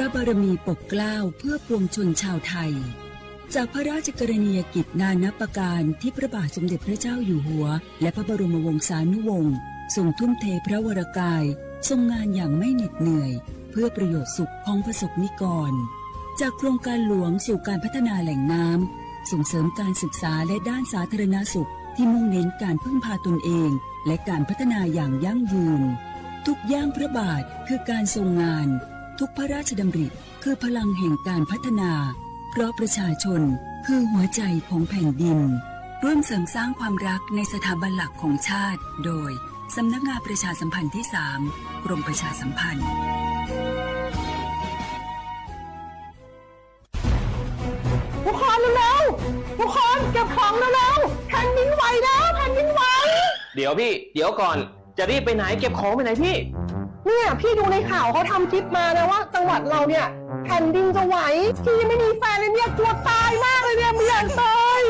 พระบารมีปกเกล้าเพื่อปวงชนชาวไทย จากพระราชกรณียกิจนานับประการที่พระบาทสมเด็จพระเจ้าอยู่หัว และพระบรมวงศานุวงศ์ ทรงทุ่มเทพระวรกาย ทรงงานอย่างไม่เหน็ดเหนื่อย เพื่อประโยชน์สุขของประสบนิกร จากโครงการหลวงสู่การพัฒนาแหล่งน้ำ ส่งเสริมการศึกษาและด้านสาธารณสุขที่มุ่งเน้นการพึ่งพาตนเอง และการพัฒนาอย่างยั่งยืน ทุกย่างพระบาทคือการทรงงาน ทุกพระราชดำริคือพลังแห่งการพัฒนา เพราะประชาชนคือหัวใจของแผ่นดิน ร่วมเสริมสร้างความรักในสถาบันหลักของชาติ โดย สำนักงานประชาสัมพันธ์ที่สาม กรมประชาสัมพันธ์ ทุกคนเร็วๆ ทุกคนเก็บของเร็วๆ แผ่นดินไหวแล้ว แผ่นดินไหว เดี๋ยวพี่ เดี๋ยวก่อน จะรีบไปไหน เก็บของไปไหนพี่ เนี่ยพี่ดูในข่าวเขาทำคลิปมานะว่าจังหวัดเราเนี่ยแผ่นดินจะไหว พี่ยังไม่มีแฟนเลยเนี่ยกลัวตายมากเลยเนี่ยไม่อยากตาย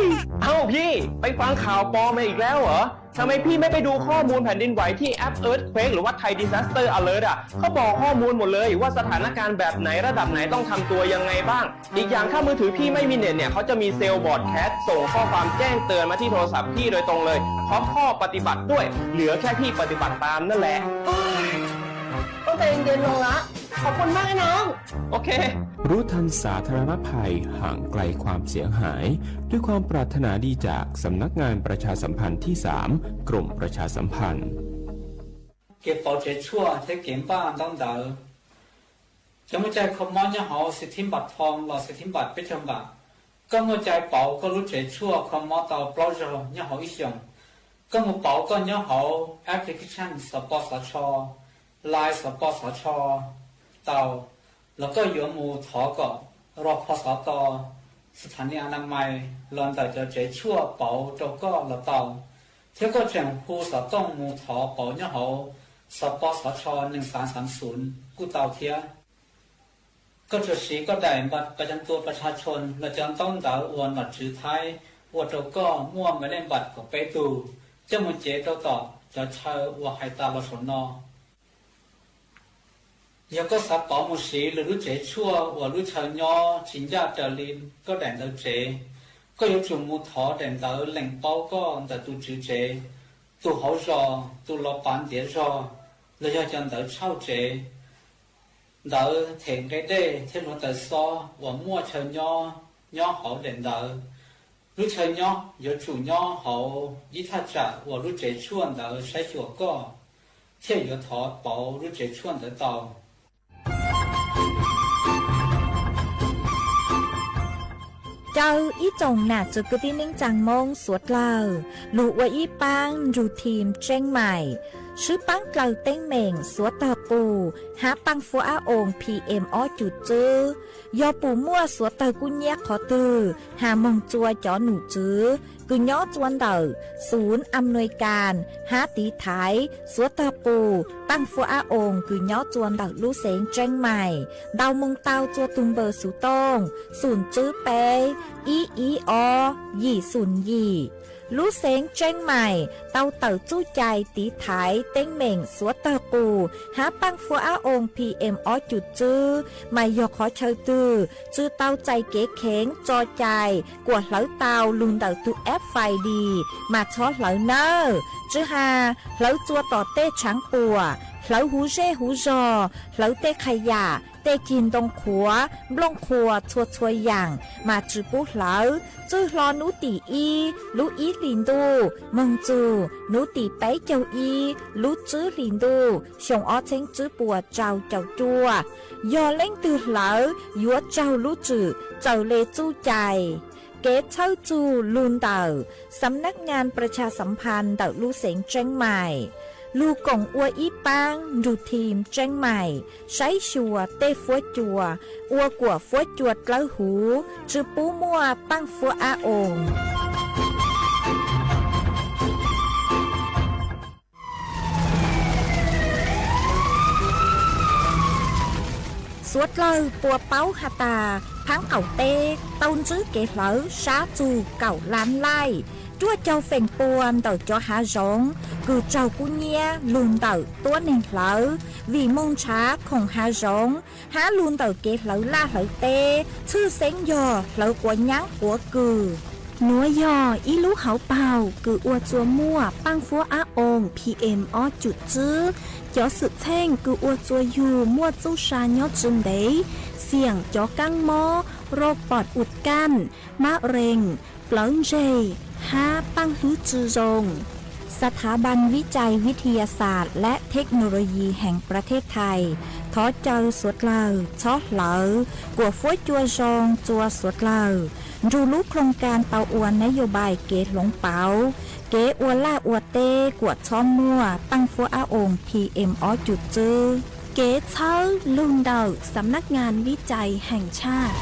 เอ้าพี่ ไปฟังข่าวปลอมมาอีกแล้วเหรอ ทำไมพี่ไม่ไปดูข้อมูลแผ่นดินไหวที่แอป Earthquake หรือว่า Thai Disaster Alert อ่ะ เขาบอกข้อมูลหมดเลยว่าสถานการณ์แบบไหนระดับไหนต้องทำตัวยังไงบ้าง อีกอย่างถ้ามือถือพี่ไม่มีเน็ตเนี่ย เขาจะมีเซลล์ broadcast ส่งข้อความแจ้งเตือนมาที่โทรศัพท์พี่โดยตรงเลย พร้อมข้อปฏิบัติด้วย เหลือแค่พี่ปฏิบัติตามนั่นแหละ ต้องใจเย็นๆลงละ ขอบคุณมากนะน้อง โอเค รู้ทันสาธารณภัย ห่างไกลความเสียหาย ด้วยความปรารถนาดีจากสำนักงานประชาสัมพันธ์ที่สาม กรมประชาสัมพันธ์ Kev pauv tsev tshuaj thiab kev npaj ntaub ntawv. Cov muaj cai kho mob nyob hauv xis thib npam thoo los xis thib npam peb caug npam, koj muaj cai pauv koj lub tsev tshuaj kho mob tau plaub zaug nyob hauv ib xyoos. Koj mus pauv koj nyob hauv application xov pos xov tsho, Line xov pos xov tsho tau, los koj yuav mus thov kom rau pho xov to, sthani anamais los ntawm cov tsev tshuaj pauv rau koj los tau, thiab koj tseem hu xov tooj mus thov pauv nyob hauv xov pos xov tsho nees xav xav xum kuj tau thiab. Koj tsuas siv koj daim npaj pas cam tua pas tshaj tshoo los cov ntaub ntawv uas nom tswv Thaib ua rau koj muaj maiv lej npam kaum peb tug, coj mus cev rau tom cov chaw uas hais tas los saum no. Yog koj xav pauv mus siv lwm lub tsev tshuaj uas lub chaw nyob tsis ncaj raws li koj daim ntawv tsev, koj yuav tsum mus thov daim ntawv lees paub koj ntawm tus tswv tsev, tus hauv zos, tus los pav ntiav zog, los yog cov ntawv tshauj tsev, ntawv them nqe dej thiab hluav taws xob uas muaj chaw nyob nyob hauv daim ntawv. Lub chaw nyob yuav tsum nyob hauv ib thaj tsam uas lub tsev tshuaj ntawd saib xyuas koj, thiaj yuav thov pauv lub tsev tshuaj ntawd tau. Caw ib tsoom nam txiv kwv tij neej tsaa Moob suav dlawg lug ua ib paab nrug team Tseeb Maim, swb paab dlawg teeb meem suav tawg qus hab paaj fuab ab oos P M ob cum txwb. Yog pum muaj suav tawg kub nyab qhov twg has moog tsua cov num tswv kws nyob tsua ntawm xum am nuis kas hab tiv thaiv suav tawg qus paaj fuab ab oos kws nyob tsua ntawm lub xeev Tseeb Maim, ntaus moog tau tsua tug npawb xuv tooj xum tswb peb ib ib ob yim xum yim. Lub xeev Tseeb Maim tau tawm txuj cai tiv thaiv teeb meem suav tawg qus hab paaj fuab ab oos P M ob cum txwb, mas yog qhov chaw twg tsi tau txais kev kheev tso cai kuas hlawv tau lug ntawm tug F F I D mas txhob hlawv nawb. Tsi has hlawv tsua tom tej tshaav puam, hlawv huv zej huv zog, hlawv tej qha yam, tej cig ntoo qhuav, nplooj qhuas txhua txhua yaam mas tsi pub hlawv. Txwj hlo nub tim ib lub ib hlis ntuj moog txug nub tim peb caug ib lub tswb hlis ntuj xyoo ob txheeb tswb puas rau caum cuaj, yog leej twg hlawv yuav raug lub tswm txawm le txuj cai. Kev txhawb txug lug ntawm Xam Nab Nyaa Pras Tshas Xam Phas ntawm lub xeev Tseeb Maim, lug koom ua ib paab nrug team Tseeb Maim saib xyuas tej fuab cua, ua kuam fuab cua dlawb huv, tsi pub muaj paaj fuab ab oos. Suav dlawg puas paub has tas, thaab qaum teb tau ntsib kev hlawv sab txug kaum lab laij, ruaj caug feem pua ntawm cov hav zoov kws raug kub nyiab lug ntawm tuab neeg hlawv, vim moog nrhav khoom hav zoov hab lug ntawm kev hlawv laj hlawv teb, tshwj xeeb yog hlawv quav nyab quav kws. Nuav yog ib lub hauv paug kws ua txua muaj paaj fuab ab oo P M ob cum tswb. Cov xwm txheej kws ua txua yug muaj txuj sa nyob tsi ntev, xiam cov kaab mob, rau pom us kaj, mab rees, plawv ntseg, hab paaj hlwb tsi zoo. Xas tha npas vib cai vib thi ya xas lab thej no lo yis heev pla thej thais thov caw suav dlawg txhob hlawv kuam fuab cua zoo txua suav dlawg, nrug lub khoo kas tau ua nab yo npais kev hloov pauv, kev ua laj ua teb kuam txhob muaj paaj fuab ab oo P M ob cum tswb. Kev txhawb lug ntawm Xam Naj Ngas Vib Cai Heem Tshaj.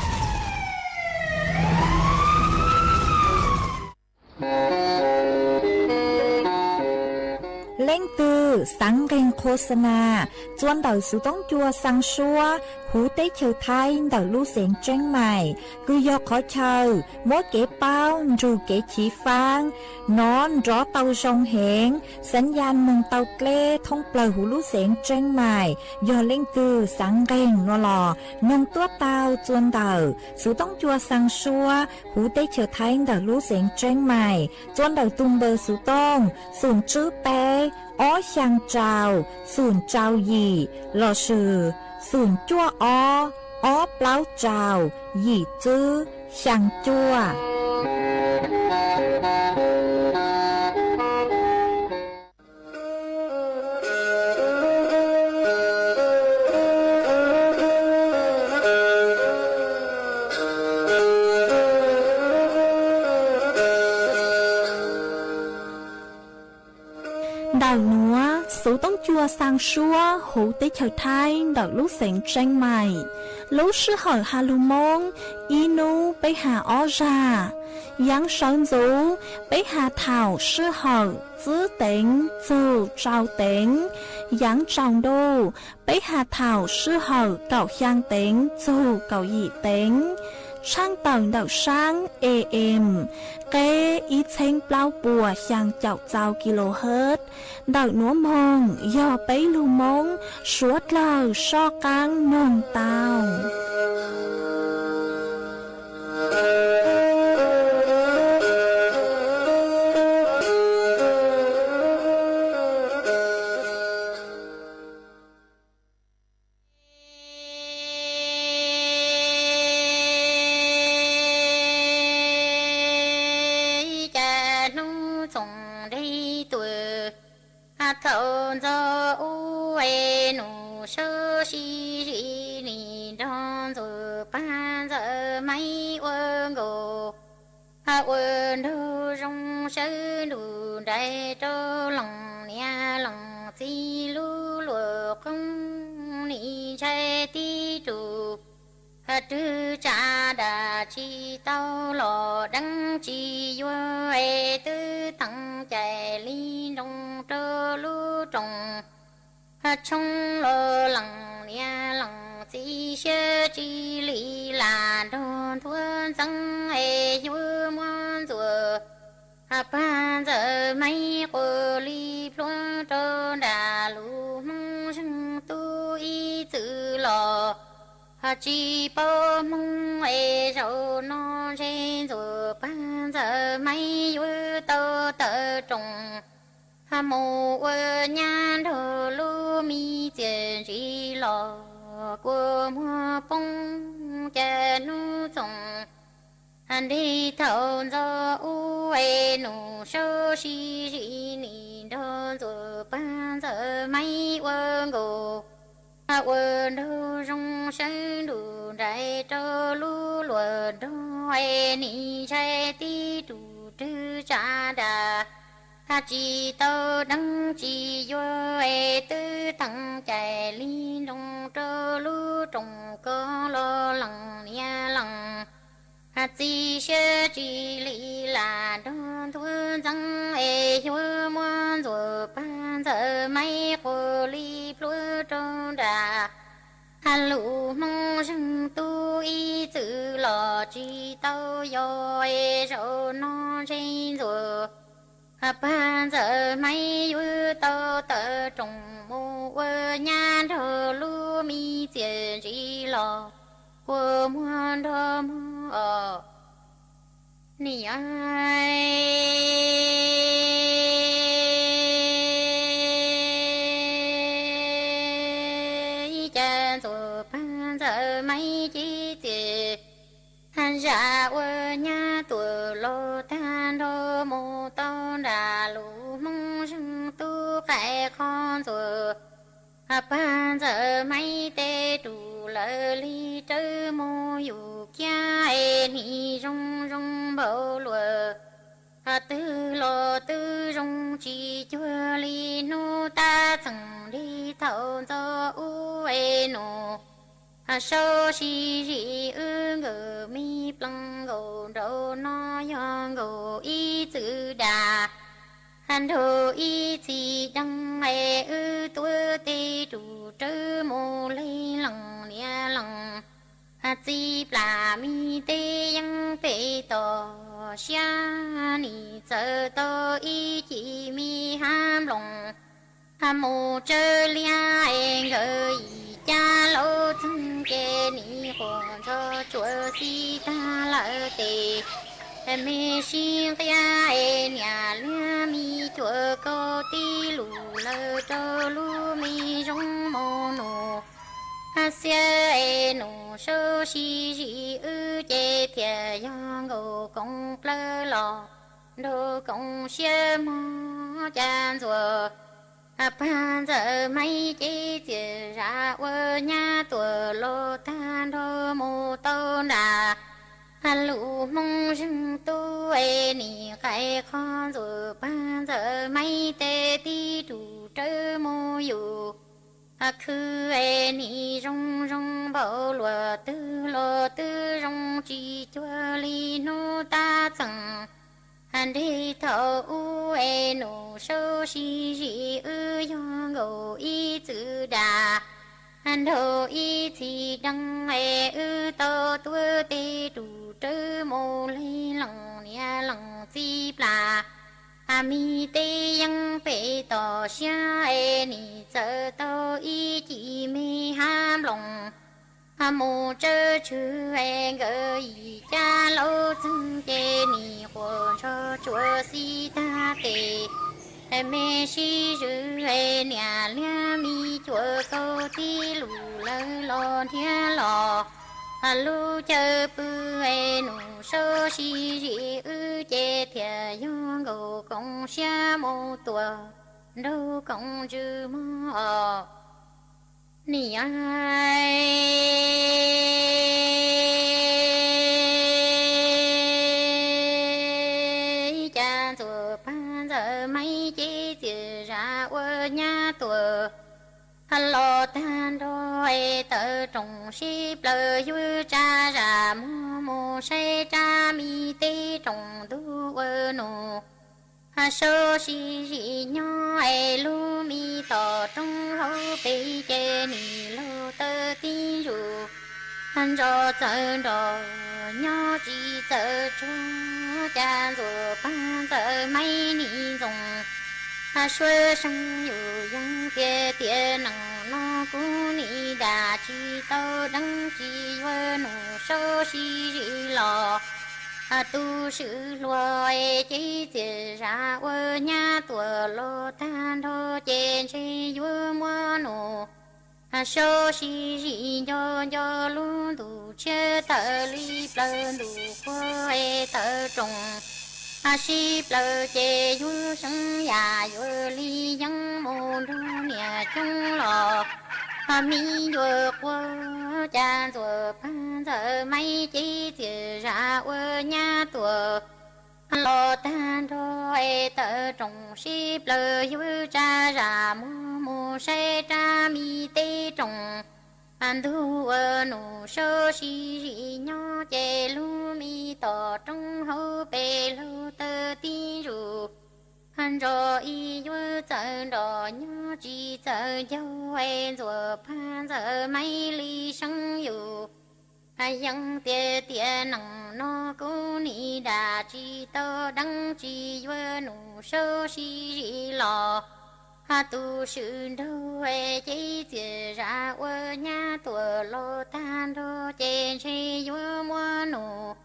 Leej twg xaav nqeeg qho xa nas txua ntawm xuv toob cua xaa suab huv teb chaws Thaib ntawm lub xeev Tseeb Mais, kws yog qhov chaw muab kev paub nrug kev chiv faab nov nrov tau zoo heev, xaav ya moog tau dleb thoob plawg huv lub xeev Tseeb Mais. Yog leej twg xaav nqeeg no los noog tuab tau txua ntawm xuv toob cua xaa suab huv teb chaws Thaib ntawm lub xeev Tseeb Mais, txua ntawm tug npawb xuv tooj xoom tswb peb ob xyaa rau xoom rau yim lossis xoom cuaj ob ob plaub rau yim tswb xyaa cuaj. Ntawm nuav xuv toob cua xaa suab huv teb chaws Thaib ntawm lub xeev Tseeb Mais. Lub sij hawm has lug Moob, ib nub peb has ob zag. Yaav sawv ntxuv, peb has thaum sij hawm tsib teev txug rau teev. Yaav tsaus ntuj, peb has thaum sij hawm kaum xyaa teev txug kaum yim teev. Tshaaj tawm ntawm saab A M, qeb ib txheeb plaub puas xyaa caum txau kilohertz. Ntawm nuav moog yog peb lug Moob, suav dlawg soj qaab noog tau. Cas hnub txoos nrig tuaj, thaum ntxov ub es nus sab sib zim nim nrog ntxuag pag ntxawm maib ua nkaus. Ua nraug zoo sawv nrug nrais rau leej niam leej txiv lub luag qoob, nim ntshai tib tug rwg tsa dam tsis tau los deev tsis yuav es twb theem cais li nroo rau lub rooj tshoob los leej niam leej txiv siab tsis li lam nrog nthuav ntxeev es yuav muab ntxuag pag ntxawm maib quas li plhuav rau nram lub Hmoob Zeeg Tub ib txwm los tsis paub Hmoob es zaum no ntshe ntxuag pag ntxawm maib yuav tau tawm rooj mus ua nyab nrog lub me txiaj ntsim los kua muag poob. Cas hnub txoos nrig thaum ntxov ub es nus sab sib zim nim nrog ntxuag pag ntxawm maib ua nkaus. Ua nraug zoo sawv nrug nrais rau lub luag nrog es nim ntshai tib tug rwg tsa dam tsis tau deev tsis yuav es twb theem cais li nroo rau lub rooj kos los leej niam leej txiv siab tsis li lam nrog nthuav ntxeev es yuav muab ntxuag pag ntxawm maib quas li plhuav rau nram lub Hmoob Zeeg Tub ib txwm los tsis tau yog es zaum no ntshe ntxuag Pag Ntxawm Maiv yuav tau tawm roos mus ua nyab nrog lub me txiam ntsis los ua muag nrog muag os. Niam, ib cas ntxuav Pag Ntxawm Maiv cev txias zam ua nyab tuam los tag nrho mus tau nram lub Hmoob Zeeg Tub Qais Qhov Ntxuas. Pag Ntxawm Maiv tes rus lawv li rawv mus yus kiag es nim zoo zoo npaum luaj. Twg los twb zoo tsis cuag li hnub tab txeem nrig thaum ntxov ub es nus. Saub sib zim wb nkawm me plees nkaus nraud no yog nkaus ib txwm das nrog ib txhis deeg es wb tuav tes rus rawv mus li lees niam lees txiv plam me teb yeeb pem tos siab nim txawm tau ib cim me hav nploos mus tsawb liab es nkawd yim cab laub txeeg ces nim quas ntxhov tsuas xib tag lawm tes me sib nqia es niam liab me cuam kaus tib lus lawm rau lub me zoo mus nus. Xiab es nus saub sib zim wb ces thiaj yog nkaus koom plawv los nraug koom siab mog cas ntxuav. Pag Ntxawm Maiv cev txias zam ua nyab tuam los tag nrho mus tau nram lub Hmoob Zeeg Tub es nim qais qhov ntxuav Pag Ntxawm Maiv tes tib rus rawv mus yus khwv es nim zoo zoo npaum luaj twg los twb zoo tsis cuag li hnub tab txeem nrig thaum ub es nus saub sib zim wb yog nkaus ib txwm das nrog ib txhis deeg es wb tau tuav tes rus rawv mus li lees niam lees txiv plam me teb yeeb pem tos siab es nim txawm tau ib cim me hav nploos mus tsawb tshwm es nkawd yim cab laub txeeg ces nim quas ntxhov tsuas xib tag tes me sib zwm es niam liab me cuam kaus tib lus lawv los nrhiav los lub chaw pw es nus saub sib zim wb ces thiaj yog nkaus koom siab mus tuam nraug koom ntsws mog os. Niam, ib cas ntxuav Pag Ntxawm Maiv cev txias zam ua nyab tuam los tag nrho es tawm roos sib plaws yuav tsa zam muag mus saib rab me teb roos ntuj ua nus. Saub sib zim nyob es lub me tom roob hauv pes ces nim lug tawm tib ntsug ntso txawv nrog nyob tsis txawj tsuag cas ntxuav Pag Ntxawm Maiv nim ntxoov suab seej yus yeej tias tiam neej no kuv nim dam tsis tau deev tsis yuav nus saub sib zim los tu swm hluas es cev txias zam ua nyab tuam los tag nrho ces ntshe yuav muab nus saub sib zim nco nco lub ntuj tshiab tawm li plaws ntuj qhua es tawm roos sib plaws ces yuav seev yam yuav li yeeb mus nrog niam coob los me yuav quaj cas ntxuav Pag Ntxawm Maiv cev txias zam ua nyab tuam los tag nrho es tawm roos sib plaws yuav tsa zam muag mus saib rab me teb roos ntuj ua nus saub sib zim nyob ces lub me tom roob hauv pes lug tawm tib ntsug ntso ib yuav txawv nrog nyob tsis txawj ncaug es ntxuav Pag Ntxawm Maiv li seev yus Yeej tias tiam neej no kuv nim dam tsis tau deev, tsis yuav nus saub sib zis los. Tus swm nraug ces txias zam ua nyab tuam los tag nrho, ces ntshe yuav muab nus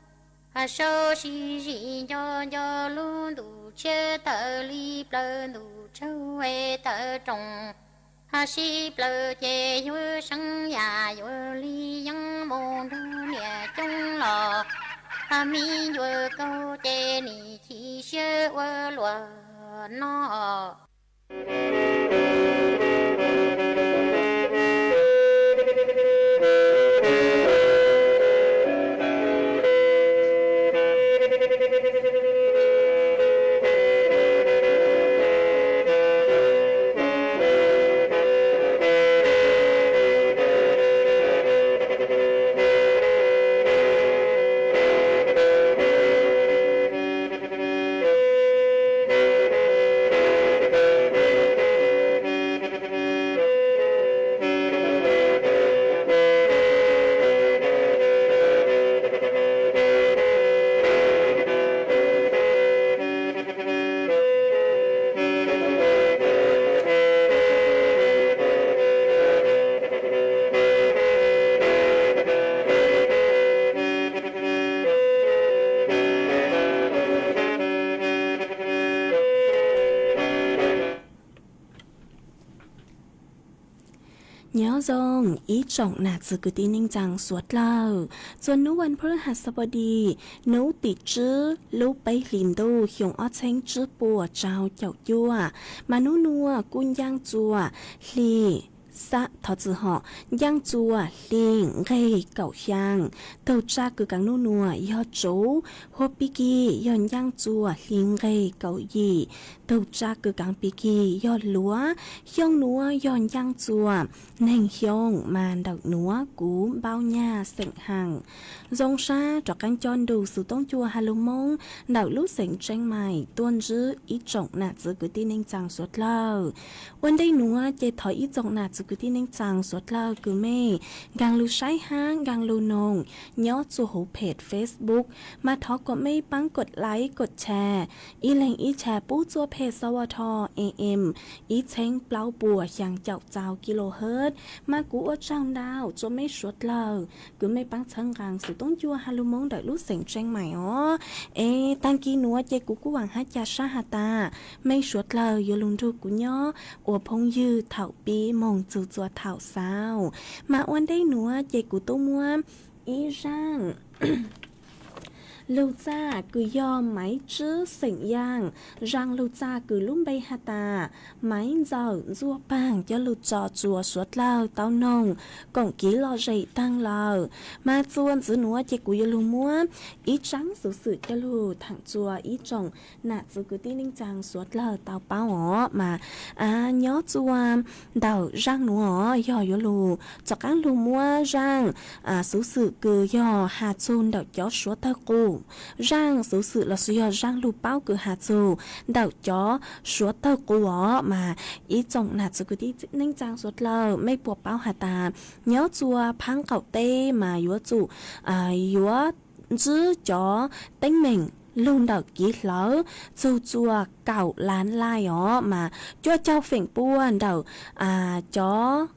saub sib zis nco nco lub ntuj tshiab tawm li plaws ntuj tsaug tawm rooj. Sib plaws ces yuav seev yam yuav li yeeb mus nrog niam coob los. Me nyuam kaug ces nim chim siab ua luaj no. Nyob zoo ib tsoom nam txiv kwv tij neej tsaa suav dlawg, txuas nub vas phu lwj has xab pos dis, nub tim tsib lub peb hlis ntuj xyoo ob txheeb tsib puas rau caum cuaj, mas nub nuav kuj ncaaj txuas hli, thov txim hom, ncaaj txuas hli nqeg kaum xyaa. Tug tsab kws kaav nub nuav yog tsuv, huab pib kig yog ncaaj txuas hli nqeg kaum yim. Tug tsab kws kaav pib kig yog luav, xyoo nuav yog ncaaj txuas neeg xyoo mas ntawm nuav kuv npaub nyaj xeem haas. Zoo sab rov qaab nco nrug xuv toob cua ha lug Moob ntawm lub xeev Tseeb Mais tuaj ntsib ib tsoom nam txiv kwv tij neej tsaa suav dlawg. Ua ntej nuav ces thov ib tsoom nam txiv kwv tij neej tsaa suav dlawg kws mej nkaag lug saib hab nkaag lug noog nyob txuas huv peg Facebook, mas thov kuas mej paab kod like kod share, ib leeg ib share pub txuas peg xa ua tho em ib txheeb plaub puas xyaa caum txaus kilohertz, mas kuv ua tsaug ntau rua mej suav dlawg kws mej paab txhawb nqaa xuv toob cua ha lug Moob ntawm lub xeev Tseeb Mais os. Es taag kis nuav ces kuv kuj vaam hab ca sab has tas mej suav dlawg yuav lug nrug kuv nyob ua phooj ywg thaum pib moog txug txuas thaum xaus. Mas ua ntej nuav ces kuv tub muab ib zaaj lug txaj kws yog Maiv Tswb xeem Yaaj, zaaj lug txaj kws lub npe has tas Maiv Ntxawm Ntxuaj Paag coj lug tso rua suav dlawg tau noog koom kiv lom zem taag lawm. Mas txuas ntxiv nuav ces kuv yuav lug muab ib tsaab xuv xwm coj lug thaam rua ib tsoom nam txiv kwv tij neej tsaa suav dlawg tau paub os. Mas nyob txuas ntawm zaaj nuav yog yuav lug rov qaab lug muab zaaj xuv xwm kws yog has txug ntawm cov suav tawg qus, zaaj xuv xwm lossis yog zaaj lug paub kws has txug ntawm cov suav tawg qus os. Mas ib tsoom nam txiv kwv tij neej tsaa suav dlawg mej puas paub has tas nyob txuas Phaab Qaum teb mas yuav tsum yuav ntsib cov teeb meem lug ntawm kiv hlawv txug txuas kaum lab laij os. Mas cuaj caug feem pua ntawm cov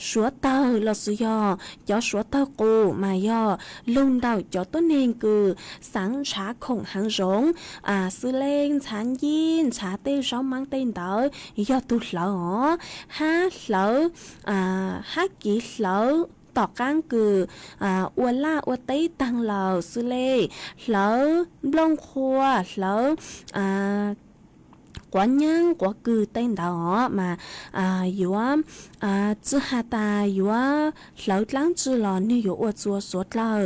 suav tawg lossis yog cov suav tawg qus mas yog lug ntawm cov tuab neeg kws xaav nrhav khoom haav zoov, xws le nrhav ncib, nrhav tej zaub maab tej ntawd yog tug hlawv os, hab hlawv, hab kiv hlawv tom qaab kws ua laj ua teb taag lawm xws le hlawv nplooj qhuav, hlawv quav nyaab quav kws tej ntawd os. Mas yuav tsi has tas yuav hlawv dlaab tsi los nwg yuav ua txuas suav dlawg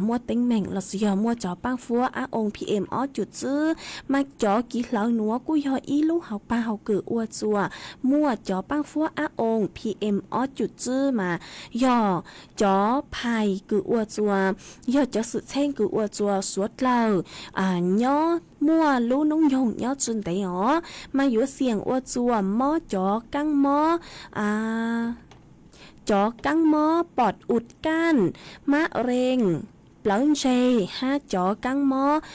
muaj teeb meem lossis yog muaj cov paaj fuab ab oo P M ob cum tsib. Mas cov kiv hlawv nuav kuj yog ib lub hauv paag hauv kws ua txuas muaj cov paaj fuab ab oo P M ob cum tsib mas yog cov phais kws ua txuas, yog cov xwm txheej kws ua txuas suav dlawg nyob muaj lub noob nyoog nyob tsi ntev os. Mas yuav xiam ua txuas mob cov kaab mob, cov kaab mob pom ua kaaj, mab reej, plawv ntseg hab cov kaab mob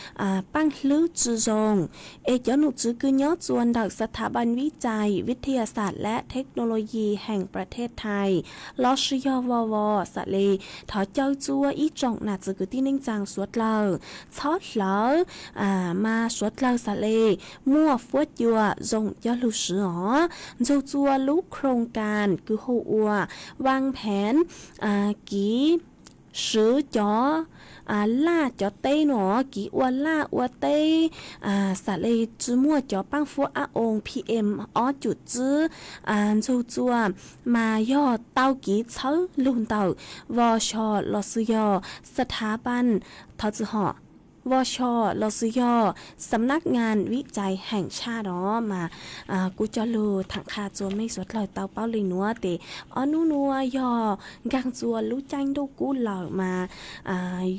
paaj hlwb tsi zoo. Es cov nom tswv kws nyob txua ntawm Sthas Paj Vij Cai, Vij Thia Xas lab Thej Nau Lo Yis heem Pras Thej Thais lossis yog Vos Vos, Xas Les, thov caw txua ib tsoom nam txwv kwv tij neej tsaa suav dlawg txhob hlawv, mas suav dlawg Xas Les muaj fuab cua zoo coj lug swv os. Nrug txua lub khoo kas kws hu ua vaaj pheev, kiv swv cov laj cov teb no, kiv ua laj ua teb, Xas Les tsi muaj cov paaj fuab ab oo P M ob cum tsib, nrug txua mas yog tau kiv txhawb lug ntawm Vos Xos lossis yog Sthas Paj, thov txim hom, Vos Xos lossis yog Xam Nab Ngas Vij Cai heem Tshaj no mas kuv coj lug thaam qha txua mej suav dlawg tau paub le nuav tes ob nub nuav yog nkaag txua lub caij ntuj kub lawm mas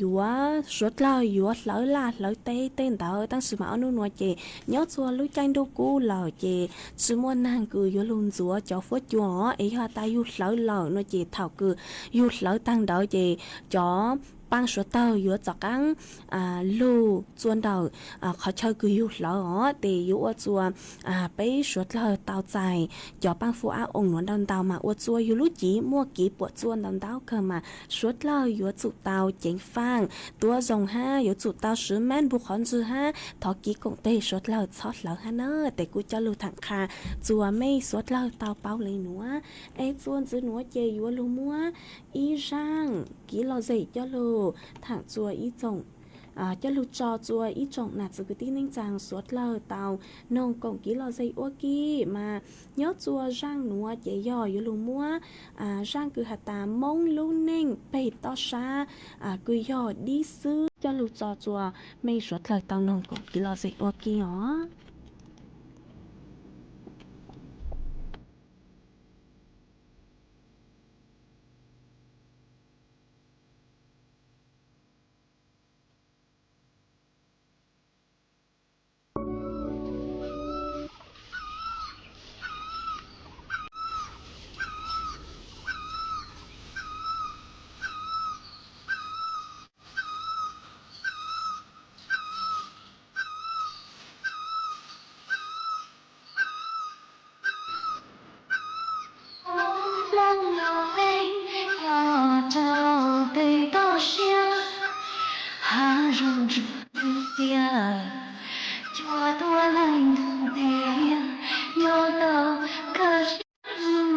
yuav suav dlawg yuav hlawv laj hlawv teb tej ntawd, tab sis mas ob nub nuav ces nyob txua lub caij ntuj kub lawm ces tsi muaj naag kws yuav lug ntxuav cov fuab cua os. Es yog tas yug hlawv lawm no ces thaum kws yug hlawv taag ntawd ces cov paaj suav dlawg yuav txaus qaab lug txua ntawm qhov chaw kws yug hlawv os, tes yuav ua txua peb suav dlawg tau txais cov paaj fuab ab oo nuav ntau ntau mas ua txua yug lub cev muaj kev puam txuaj ntau ntau kawg mas suav dlawg yuav tsum tau ceev faaj tuav zoo hab yuav tsum tau swv mab npug qhov ntswg hab thov kev koom teg suav dlawg txhob hlawv hab na. Tes kuv coj lug thaam qha txua mej suav dlawg tau paub le nuav. Es txua ntxiv nuav ces yuav lug muab ib zaaj kev lom zem coj lug thaam txua ib tsoom, coj lug tso txua ib tsoom nam txwv kwv tij neej tsaa suav dlawg tau noog koom kev lom zem ua ke mas nyob txua zaaj nuav ces yog yuav lug muab zaaj kws has tas Moob lub neej peg toj sab kws yog dib xwb coj lug tso txua mej suav dlawg tau noog koom kev lom zem ua ke os. Leej lub neej nyob rau peg toj siab, hav zoov tsuas tiag, cua tuaj leej ntug tiag, nyob tau kawg siab lug.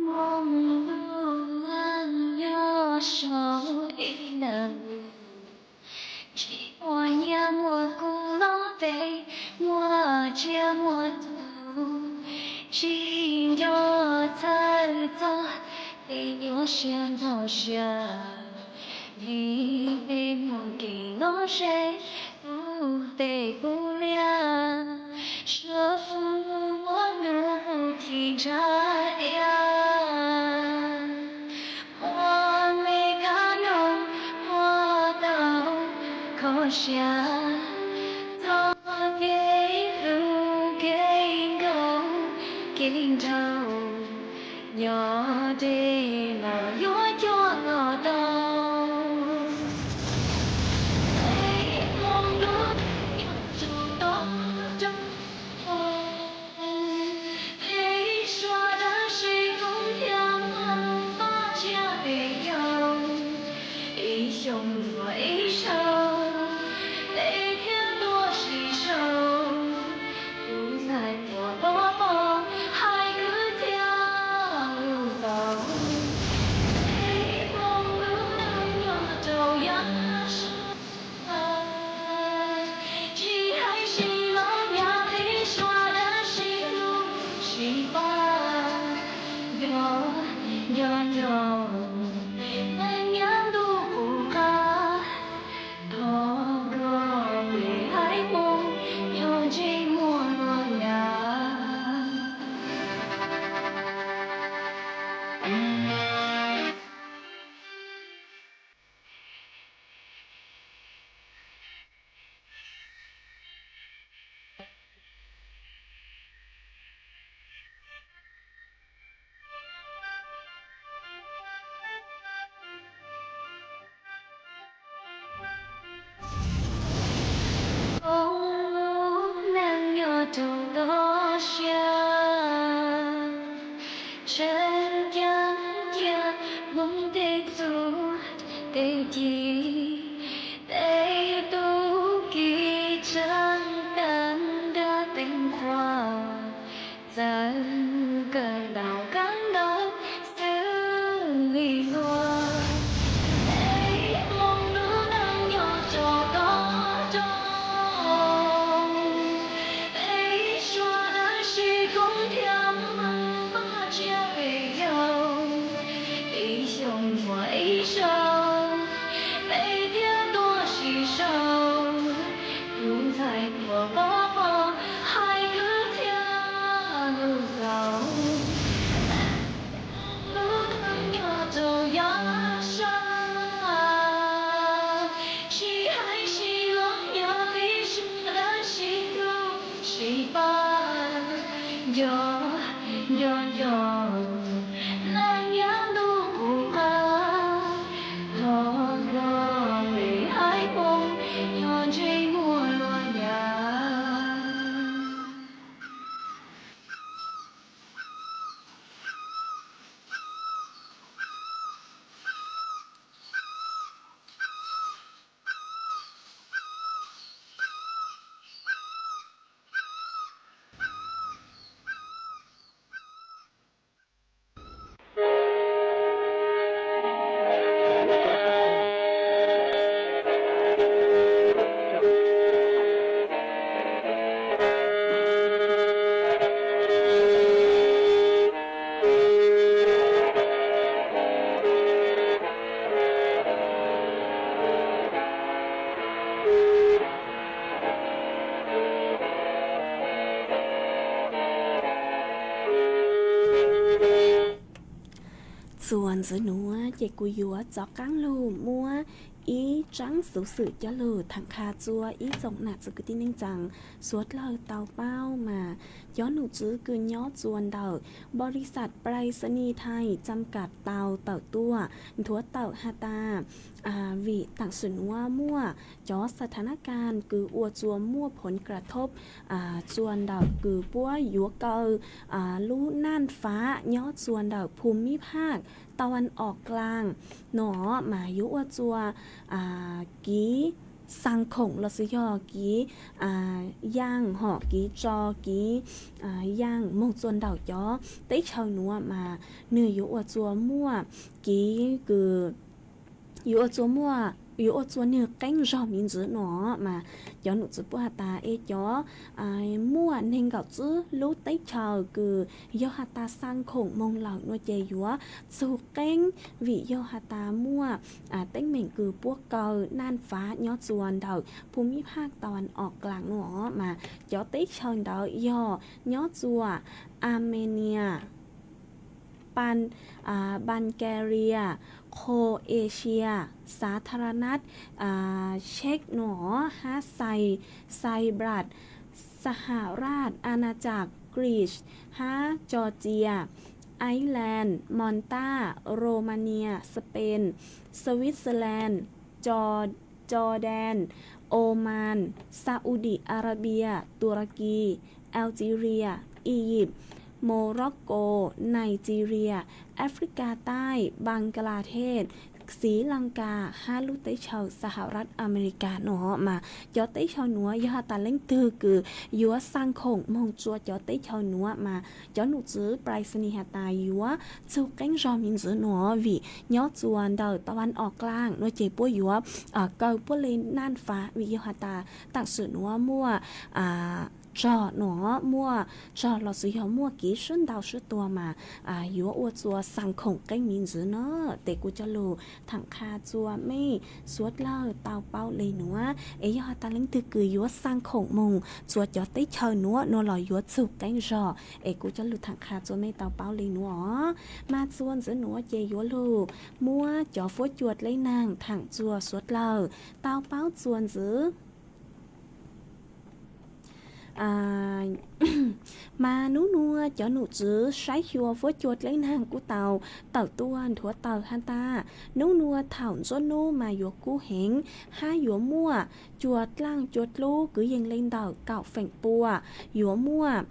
Muaj lub nyob saum ib ntawm, tsis muaj nyiaj muaj kub lub npe, muaj tsiaj muaj txhu, tsis nco txhawj txog tej nyuaj siab ntxhov siab li peb muaj kev lom zem puv tes puv liaj, suav muaj nub puv thim ntshav dhia, muaj me kab noog muaj tau kho siab, txoj kev hlub kev nkauj kev nraug, nyob deb los yuav coj los tau. Peb hmoob lub nyob rau toj roob, peb suav dawb siab kub thiab muaj lub ntsej muag tsiaj pem caug, ib xyoo ntxuav ib zaug, peb thiaj tuaj sib sau, kuv ntxhais tuaj pov pob hais kwv txhiaj lus tau. Nco nco, neeg nyob ntuj qub qab, thov nrog peb haiv Hmoob nyob ntsej muag luag nyav. Koob lub neej nyob rau toj siab, tseem ceeb cia Hmoob tej txuj tej ci, tej tub ki tseem tag nrho teeb qhua, txawm kawg ntaus kawg ntaus xws li ntsuag. Peb Hmoob lub neej nyob rau toj roob, peb suav dawb sib koom thiab Vajtswv peb yau. Ib xyoo ntxuav ib xyoo, peb thiaj tuaj sib sau. Tus ntxhais tuaj pov pob hais kwv txhiaj lus laus, lub neej nyob rau yav sab, sib hais sib luag nyob li suav dawb sib hlub sib pab. Nco nco nco, neeg nyob ntuj qub qab, thov nrog peb haiv Hmoob nyob ntsej muag luag nyav. Txuas ntxiv nuav ces kuv yuav rov qaab lug muab ib tsaab xuv xwm coj lug thaam qha rua ib tsoom nam txiv kwv tij neej tsaa suav dlawg tau paub mas cov num tswv kws nyob rua ntawm บริษัทไปรษณีย์ไทย จำกัด tau tawm tuaj nthuav tawm has tas vim taam sim nuav muaj cov สถานการณ์ kws ua rua muaj ผลกระทบ rua ntawm kws puab yuav kaw lub naaj fav nyob rua ntawm ภูมิภาค ตะวันออกกลาง nuav mas yuav ua rua kiv xaa khoom lossis yog kiv yaaj hom kiv tso kiv yaaj moog rua ntawm cov teb chaws nuav mas nwg yuav ua rua muaj kiv kws yuav ua rua muaj, yuav ua rua nwg qeeb zog miv ntxwv nuav mas cov num tswv puab has tas es cov muaj neeg nkaum tsib lub teb chaws kws yog has tas xaa khoom moog lawm nuav ces yuav txug qeeb vim yog has tas muaj teeb meem kws puab kaw naaj fav nyob rua ntawm ภูมิภาค ตะวันออกกลาง nuav mas cov teb chaws ntawd yog nyob rua Armenia, Bulgaria, Croatia, สาธารณรัฐ Czech nuav hab Cyprus, สหราชอาณาจักร Greece ฮา Georgia, Ireland, Malta, Romania, Spain, Switzerland, Jordan, Oman, Saudi Arabia, ตุรกี Algeria, Egypt, Morocco, Nigeria, แอฟริกาใต้ Bangladesh, Sri Lanka hab lub teb chaws สหรัฐอเมริกา nuav mas cov teb chaws nuav yog has tas leej twg kws yuav xaa khoom moog rua cov teb chaws nuav mas cov num tswv ไปรษณีย์ has tas yuav txug qeeb zog miv ntxwv nuav vim nyob rua ntawm ตะวันออกกลาง nuav ces puab yuav kaw puab le naaj fav vim yog has tas taam sim nuav muaj tsog no, muaj tsog los sis yog muaj kev sib ntaus sib tua mas yuav ua txua xaa khoom qeeb me ntsis no. Ces kuv cov lus tham qha txua mej suav dlawg tau paub le nuav, es yog has tas leej twg kws yuav xaa khoom moog txua cov teb chaws nuav no los yuav txug qeeb zog, es kuv cov lus tham qha txua mej tau paub le nuav os. Mas txua ntxiv nuav ces yuav lug muab cov fuab cua dleb naag thaam txua suav dlawg tau paub txua ntxiv. Mas nub nuav cov nom tswv saib xyuas fuab cua dleb naag kuj tau tawm tuaj nthuav tawm has tas, nub nuav thaum ntsuab nub mas yuav kub heev, hab yuav muaj cua dlaaj cua dlub kwv yees le ntawm kaum feem pua, yuav muaj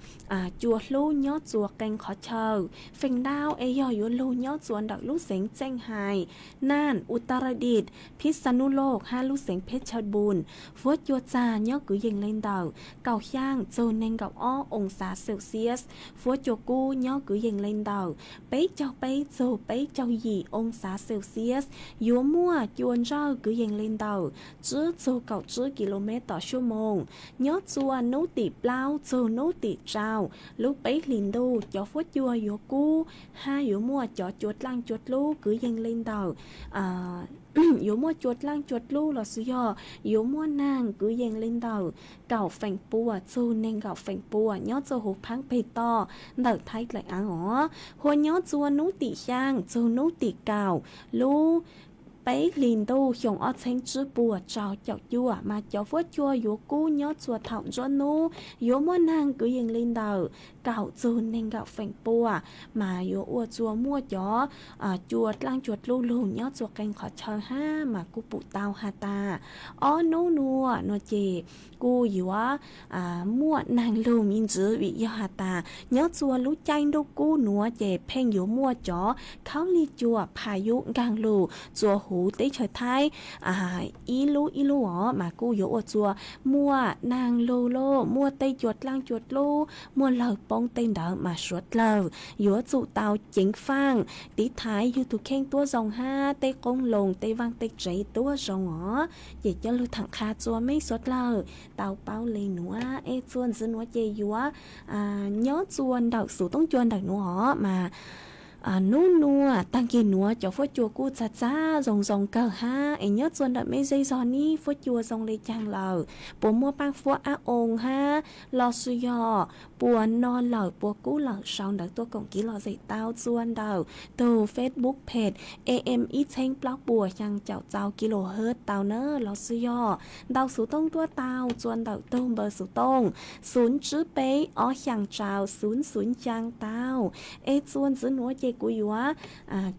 cua hlub nyob txua qee qhov chaw. Feem ntau es yog yuav lug nyob txua ntawm lub xeev Txeej Hais, Naj, Utaradis, Phitsanulok hab lub xeev Phetshabun. Fuab cua txag nyob kwv yees le ntawm kaum xyaa txug neeg nkaum ob oo xav Celsius. Fuab cua kub nyob kwv yees le ntawm peb caug peb txug peb caug yim oo xav Celsius. Yuav muaj cua ntsawj kwv yees le ntawm tsib txug kaum tsib kilomev tom suab moos. Nyob txua nub tim plaub txug nub tim rau lub peb hlis ntuj cov fuab cua yuav kub hab yuav muaj cov cua dlaaj cua dlub kwv yees le ntawm yuav muaj cua dlaaj cua dlub los sis yog yuav muaj naag kwv yees le ntawm kaum feem pua txug neeg nkaum feem pua nyob txua huv phaab peg toj ntawm Thaib dlaim aav os. Hua nyob txua nub tim xyaa txug nub tim kaum lub peb hlis ntuj xyoo ob txheeb tsib puas rau caum cuaj mas cov fuab cua yuav kub nyob txua thaum ntsuab nub yuav muaj naag kwv yees le ntawm kaum txug neeg nkaum feem pua, mas yuav ua txua muaj cov cua dlaaj cua dlub lug nyob txua qee qhov chaw hab mas kuj pum tau has tas ob nub nuav nuav ces kuj yuav muaj naag lug me ntsis vim yog has tas nyob txua lub caij ntuj kub nuav ces pheej yuav muaj cov khaub lig cua phas yub nkaag lug txua huv teb chaws Thaib ib lub ib lub os mas kuj yuav ua txua muaj naag lug lug muaj tej cua dlaaj cua dlub muaj lawg poob tej ntawd mas suav dlawg yuav tsum tau ceev faaj tiv thaiv yug tug kheej tuab zoo hab tej qoob loo tej vaaj tej tsev tuab zoo os. Ces cov lug thaam qha txua mej suav dlawg tau paub le nuav es txua ntxiv nuav ces yuav nyob txua ntawm xuv toob cua ntawm nuav os mas nub nuav taag kig nuav cov fuab cua kuj txag txag zoo zoo kawg hab es nyob txua ntawm mej zej zog nib fuab cua zoo le caag lawm, puas muaj paaj fuab ab oo hab los sis yog puas no lawm puas kub lawm sau ntawv tuaj koom kev lom zem tau txua ntawm tug Facebook page A M ib txheeb plaub puas xyaa caum txau kilohertz tau na los sis yog ntau xuv tooj tuaj tau txua ntawm tug npawb xuv tooj xuv tsib peb ob xyaa rau xuv xuv xyaa tau. Es txua ntxiv nuav ces kuv yuav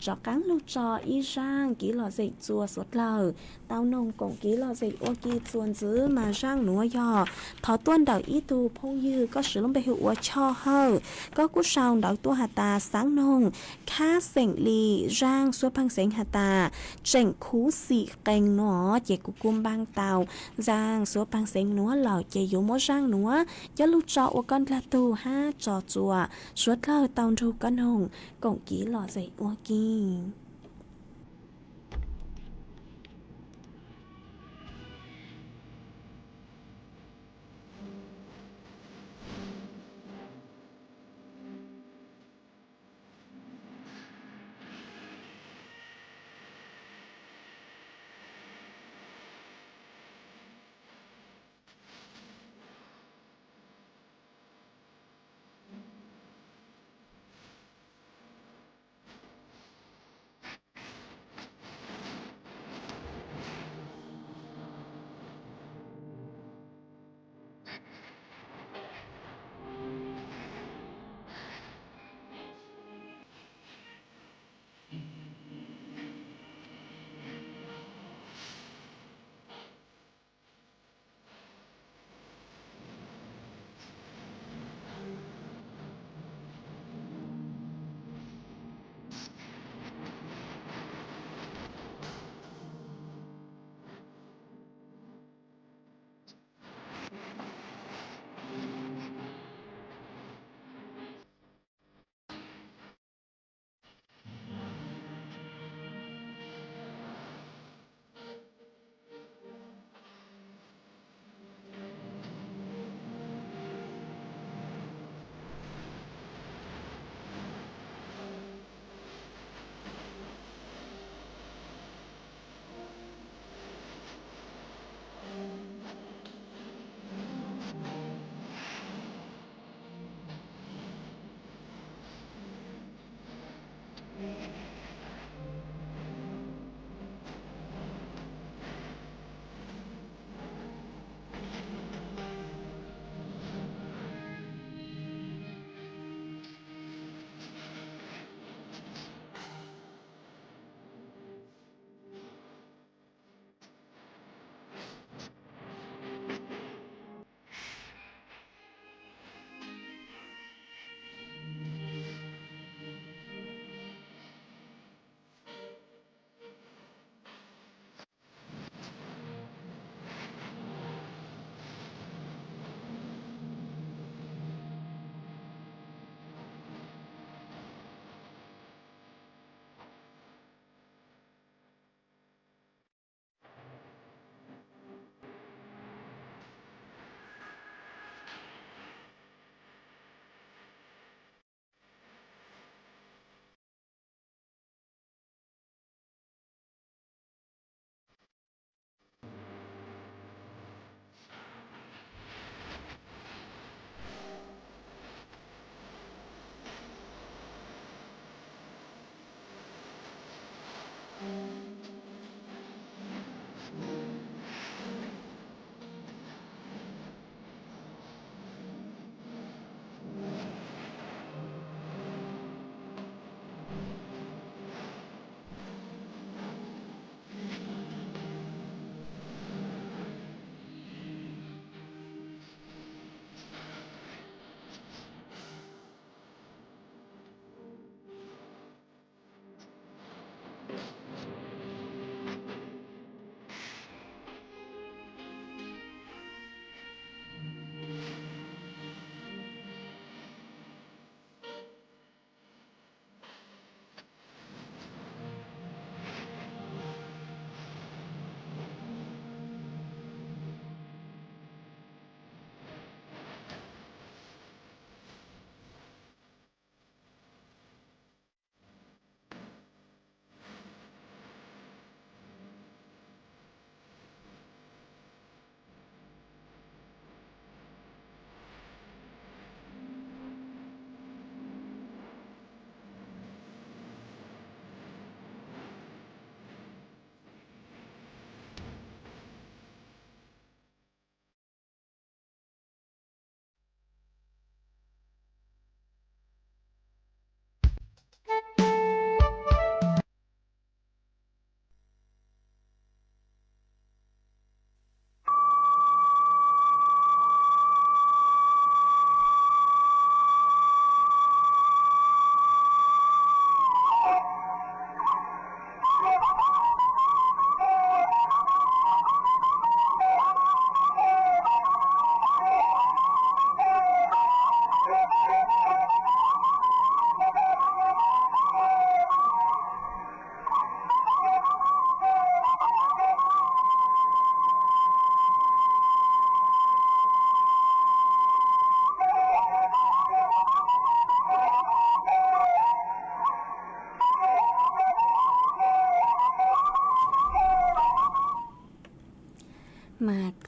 rov qaab lug tso ib zaaj kev lom zem txua suav dlawg tau noog koom kev lom zem ua ke txua ntxiv mas zaaj nuav yog thov tuaj ntawm ib tug phooj ywg koj swv lub npe hu ua Choj Hawj, koj kuj sau ntawv tuaj has tas xaav noog khab xeem li zaaj xuab paag xeev has tas tseem khuv xim qees nuav ces kuv kuj npaaj tau zaaj xuab paag xeev nuav lawm ces yuav muab zaaj nuav coj lug tso ua koj dlaag tug hab tso txua suav dlawg tau nrug koj noog koom kev lom zem ua ke.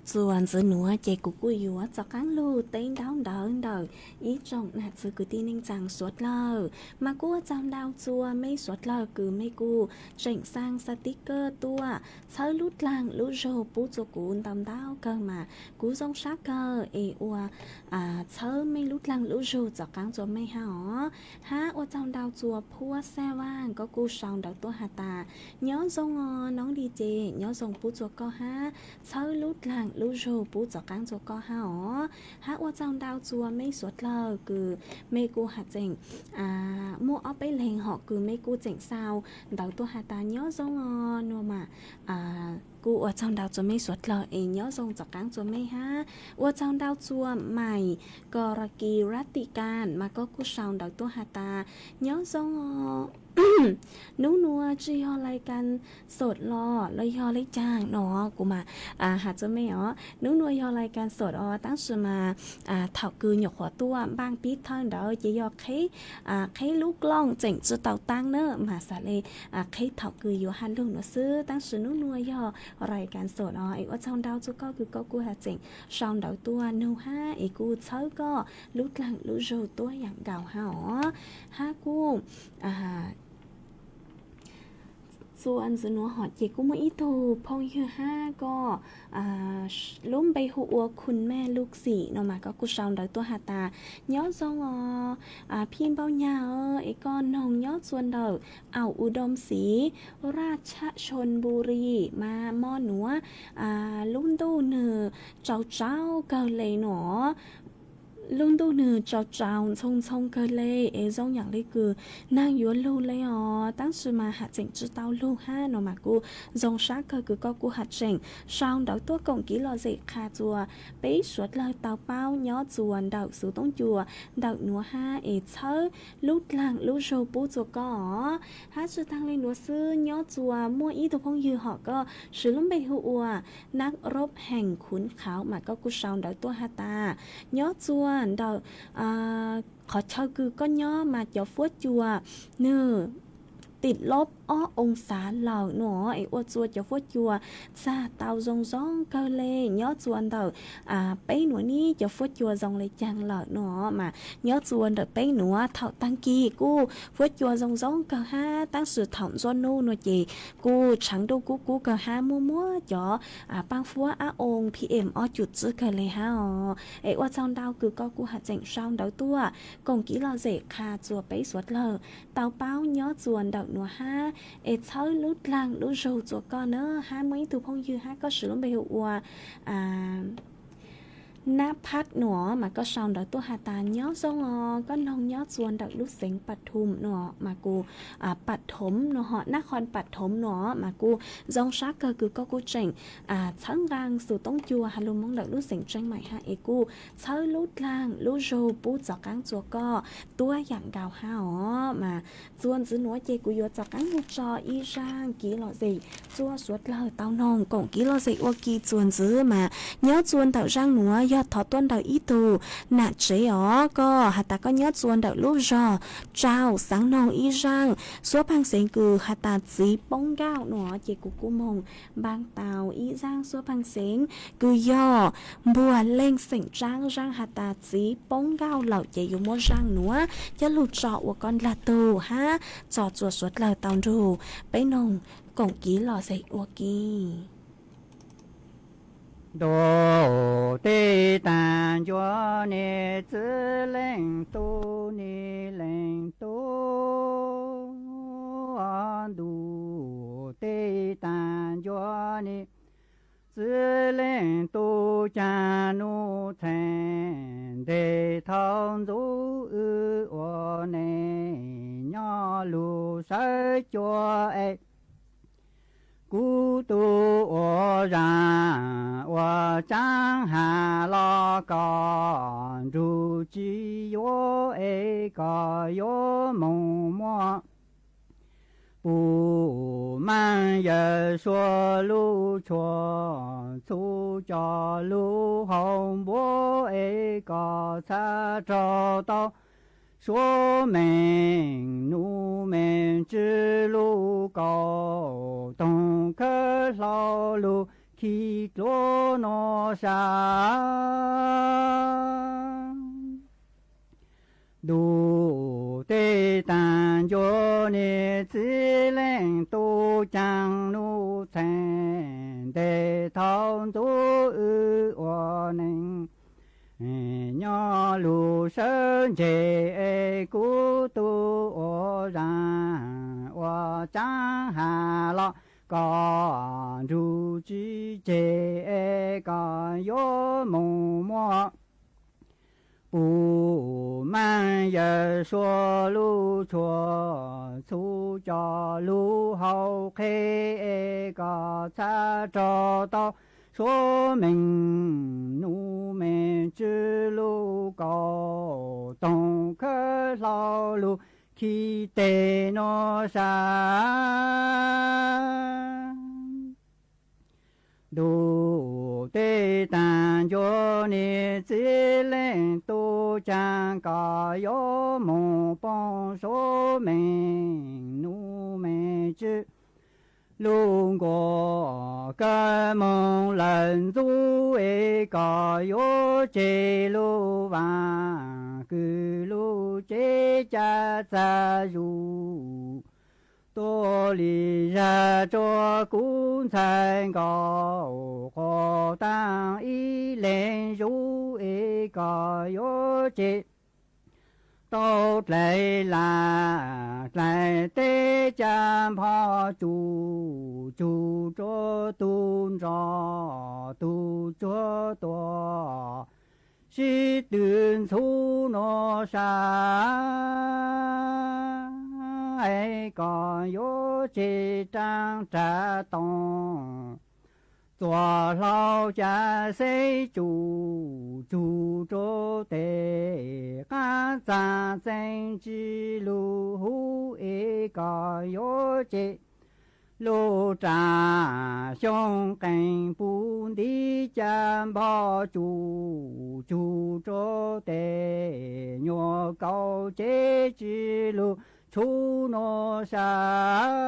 Txuas ntxiv nuav ces kuv kuj yuav txaus qaab lug teb ntaub ntawv ntawm ib tsoom nam txwv kwv tij neej tsaa suav dlawg, mas kuj ua tsaug ntau txuas mej suav dlawg kws mej kuj tseem xaa xaa tib kawj tuaj txhawb lub dlaag lub zug pub txuas kuv ntau ntau kawg mas kuv zoo sab kawg es ua txhawb mej lub dlaag lub zug txaus qaab txuas mej hab os. Hab ua tsaug ntau txuas Phuab Xaj Vaaj, koj kuj sau ntawv tuaj has tas, nyob zoo os noob Lis Ces, nyob zoo pub txuas koj hab txhawb lub dlaag lub zug pub txaus qaab txuas koj hab os. Hab ua tsaug ntau txuas mej suav dlawg kws mej kuj has tseem muaj ob peb leeg hom kws mej kuj tseem sau ntawv tuaj has tas nyob zoo os nuav mas kuj ua tsaug ntau txuas mej suav dlawg es nyob zoo txaus qaab txuas mej hab. Ua tsaug ntau txuas Maim Ko Ra Kis Rat Tim Kas mas koj kuj sau ntawv tuaj has tas, nyob zoo os, nub nua tsi yog lais kas xom los los yog le caag no, kuv mas has txuas mej os, nub nua yog lais kas xom os, tab sis mas thaum kws nyuam qhuav tuaj npaaj pib thawj ntawd ces yog qheb lub klooj tseem tsi tau taab na mas xaav le qheb thaum kws yuav has lug nuav xwb, tab sis nub nua yog lais kas xom os. Es ua tsaug ntau txuas koj kws koj kuj has tseem sau ntawv tuaj nug hab es kuj txhawb koj lub dlaag lub zug tuab yaam nkaus hab os. Hab kuj txuas ntxiv nuav hom ces kuj muaj ib tug phooj ywg hab koj lub npe hu ua Khun Mej Luk Xim no mas koj kuj sau ntawv tuaj has tas, nyob zoo os phij npauj nyag, es koj noog nyob txuas ntawm Aum U Dom Xis, Raj Chon Bu Ri mas mo nuav lub ntuj nwg tsaus tsaus kawg le no. Lub ntuj nwg tsaus tsaus ntxhoo ntxhoo kawg le es zoo yaam le kws naag yuav lug le os, tab sis mas has tseem tsi tau lug hab no mas kuj zoo sab kawg kws koj kuj has tseem sau ntawv tuaj koom kev lom zem qha txuas peb suav dlawg tau paub nyob txuas ntawm xuv toob cua ntawm nuav hab es txhawb lub dlaag lub zug pub txuas koj os. Hab tsi taag le nuav xwb, nyob txuas muaj ib tug phooj ywg hom koj siv lub npe hu ua Nab Rob Heem Khuv Qhauv mas koj kuj sau ntawv tuaj has tas, nyob txuas ntawm qhov chaw kws koj nyob mas cov fuab cua nwg tim lob ob oo xav lawm no es ua txuas cov fuab cua txag tau zoo zoo kawg le. Nyob txuas ntawm peb nuav nib cov fuab cua zoo le caag lawm no mas nyob txuas ntawm peb nuav thaum taag kis kuj fuab cua zoo zoo kawg hab, tab sis thaum ntxuab nub nuav ces kuj tshaav ntuj kub kub kawg hab muaj muab cov paab fuab ab oo P M ob cum tsib kawg le hab os. Es ua tsaug ntau kws koj kuj has tseem sau ntawv tuaj koom kev lom zem qha txuas peb suav dlawg tau paub nyob txuas ntawm nuav hab es txhawb lub dlaag lub zug txuas koj na. Hab muaj ib tug phooj ywg hab koj siv lub npe hu ua Nab Phab no mas koj sau ntawv tuaj has tas nyob zoo os, koj noog nyob txuas ntawm lub xeev Pam Thum no mas kuj Pam Thum no ho Nab Khon Pam Thum no mas kuj zoo sab kawg kws koj kuj tseem txhawb nqaa xuv toob cua has lug Moob ntawm lub xeev Tseeb Maim hab es kuj txhawb lub dlaag lub zug pub txaus qaab txuas koj tuab yaam nkaus hab os. Mas txuas ntxiv nuav ces kuv yuav txaus qaab lug tso ib zaaj kev lom zem txuas suav dlawg tau noog koom kev lom zem ua ke txuas ntxiv mas nyob txuas ntawm zaaj nuav yog thov tuaj ntawm ib tug nam tsev os, koj has tas koj nyob txuas ntawm lub zog Tsau, xaav noog ib zaaj xuab phaaj xeev kws has tas Txiv Poob Nkauj no ces kuv kuj moog npaaj tau ib zaaj xuab phaaj xeev kws yog Npuag Leej xeem Tsaab, zaaj has tas Txiv Poob Nkauj lawm ces yuav muab zaaj nuav coj lug tso ua koj ndlag tug hab tso txuas suav dlawg tau nrug peb noog koom kev lom zem ua ke. Ntuj teb taag ncua ne, txiv leej tub ne, leej tub ntuj teb taag ncua ne, txiv leej tub caag nub txheej nteg thaum ntxub wb ua neej nyob lug sawv cua es kuv tub ua zaaj ua tsaav has los koj nrug tsi yuav es koj yuav moog muab puj maaj yawm suav lub tshua txhu coj lug haus npuab es koj txhaj raug tau suav meej nub meej tswv lub kaum toog khawb hlau lug khi dluab nuav sab. Ntuj teb taag ncua niag txiv leej tub caag, nuj txheej ntev thaum ntxuv wb ua neej. Nyob lug sawv ntseg es kuv tug ua zaag, ua caav has los koj nrug tsi tseg es koj yuav moog muab pum maaj yawg sua lub tshua, txhub cov lug hauv qheb es koj txhaj raug tau suav meej, nuj meej tswv lug kaum toog khawb hlau lug khi teg nuav sab. Ntuj teb taag ncua niag txiv leej tub caag, koj yuav moog poob suav meej, nuj meej tswv lug nkuaj, kawg moog lawm ntxub es koj yuav tseg lug vaam, kws lug cev ca txag zuj, tuaj li zag rua kuv ntxhais nkaus, quas taag ib leeg zuj es koj yuav tseg tau dlais lam dlais teb ca npho tsum, tsug rua tug nrog tug tsuag tuaj sib tw ntxhub nuav sab. Es koj yuav tseg raag rag toog, txuas hlau ca xeb tsum, tsug rua teg qaab txag txeeb tsi lug huv es koj yuav tseg lug rag xyoo qeej pum ntiv ca npho tsum, tsug rua teg nyuas kaus cev tsi lug tshuv nuav sab.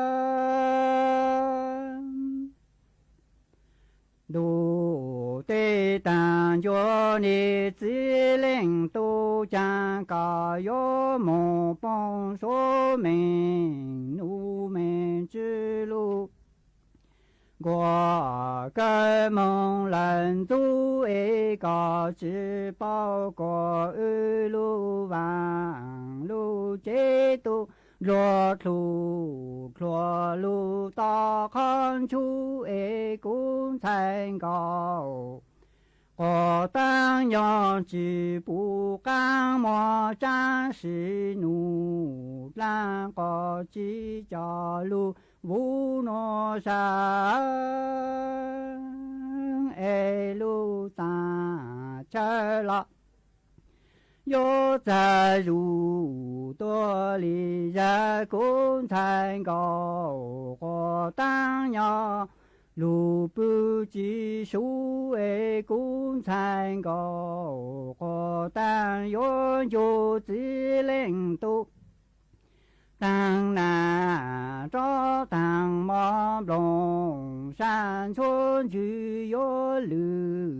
Ntuj teb taag ncua niag txiv leej tub caag, koj yuav moog poob suav meej, nuj meej tswv lug nkuaj, kawg moog lawm ntxub es koj tsi paub kuas wb lug vaam, lug cev tub nruag dlug dlhuav lug tom qhov ntshuj es kuv ntxhais nkaus quas taag nyob tsi pum qaab muag tsaab sim num dlaab quas tsi coj lug vuv nuav sab. Es lug txav chaw los yuav txag zuj, tuaj li zag kuv ntxhais nkaus quas taag nyob lug pw tsi suv es kuv ntxhais nkaus quas taag yuav ncu txiv leej tub taag nas rov taag mov nplooj sab ntxhuav ntsws yuav lwm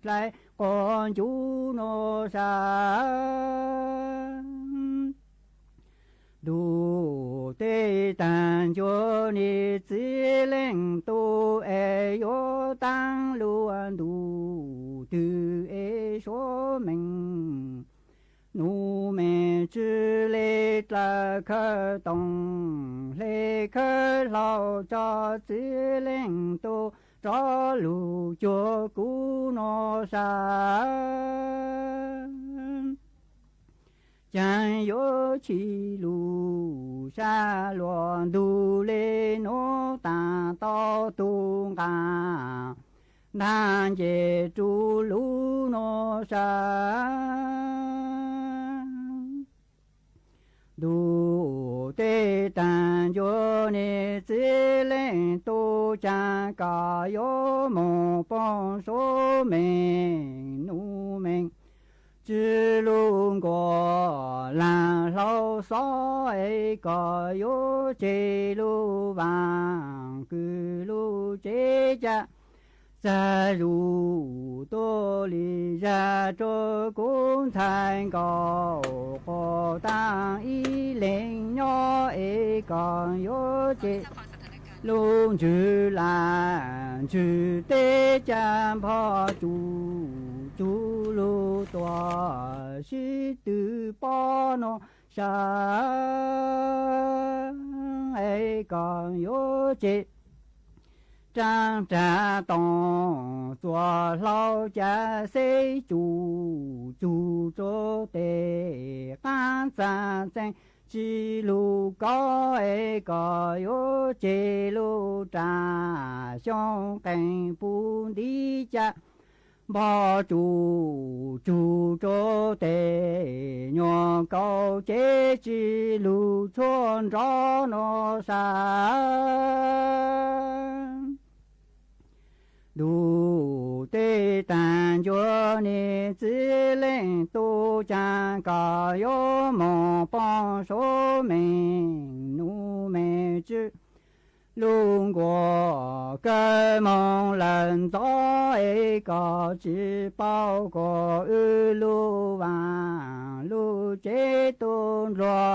dlai quas ncu nuav sab. Ntuj teb taag ncua niag txiv leej tub es yuav taag lug ntuj twg es suav meej, nuj meej tswv le dlawg khawb toog hle khawb hlau tso txiv leej tub rov lug cuag kuv nuav sab. Caag yuav chim lug sab luas ntug le nuav taag tau tug nqaa ntaag nce rug lug nuav sab. Ntuj teb taag ncua niag txiv leej tub caag, koj yuav moog poob suav meej, nuj meej tswv lug nkuaj, laag hlau xob es koj yuav tseg lug vaam, kws lug cev ca Txag zuj tuaj li zag rau kuv ntxhais nkaus quas taag ib leeg nyob es koj yuav cem lug ntswg lam ntswg teb ca npog tsuj tsuv lug tuam sib tw pob nuav sab es koj yuav cem raag rag toom txuas hlau ca xeb tsuj tsuv rua tes qaab txag txeeg tsi lug kaub es koj yuav ceg lug rag xyoo qees puv ntiv ca npog tsuj tsuv rua tes nyuas kaus cev tsi lug tshuaj nrov nuav sab. Ntuj teb taag ncua niag txiv leej tub, caag koj yuav moog poob suav meej num meej tswv lug nkuaj kawg moog lawm ntxov es koj tsi paub kuas wb lub vaaj lub tsev tub nplua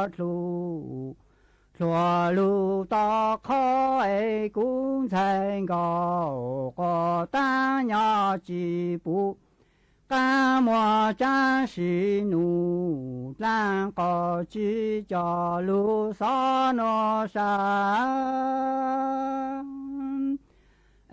dlua lug tom qhov es kuv ntxhais nkaus quas taag nyob tsi pum qaab muaj tsaab sim num dlaab qos tsi coj lug xov nuav sab.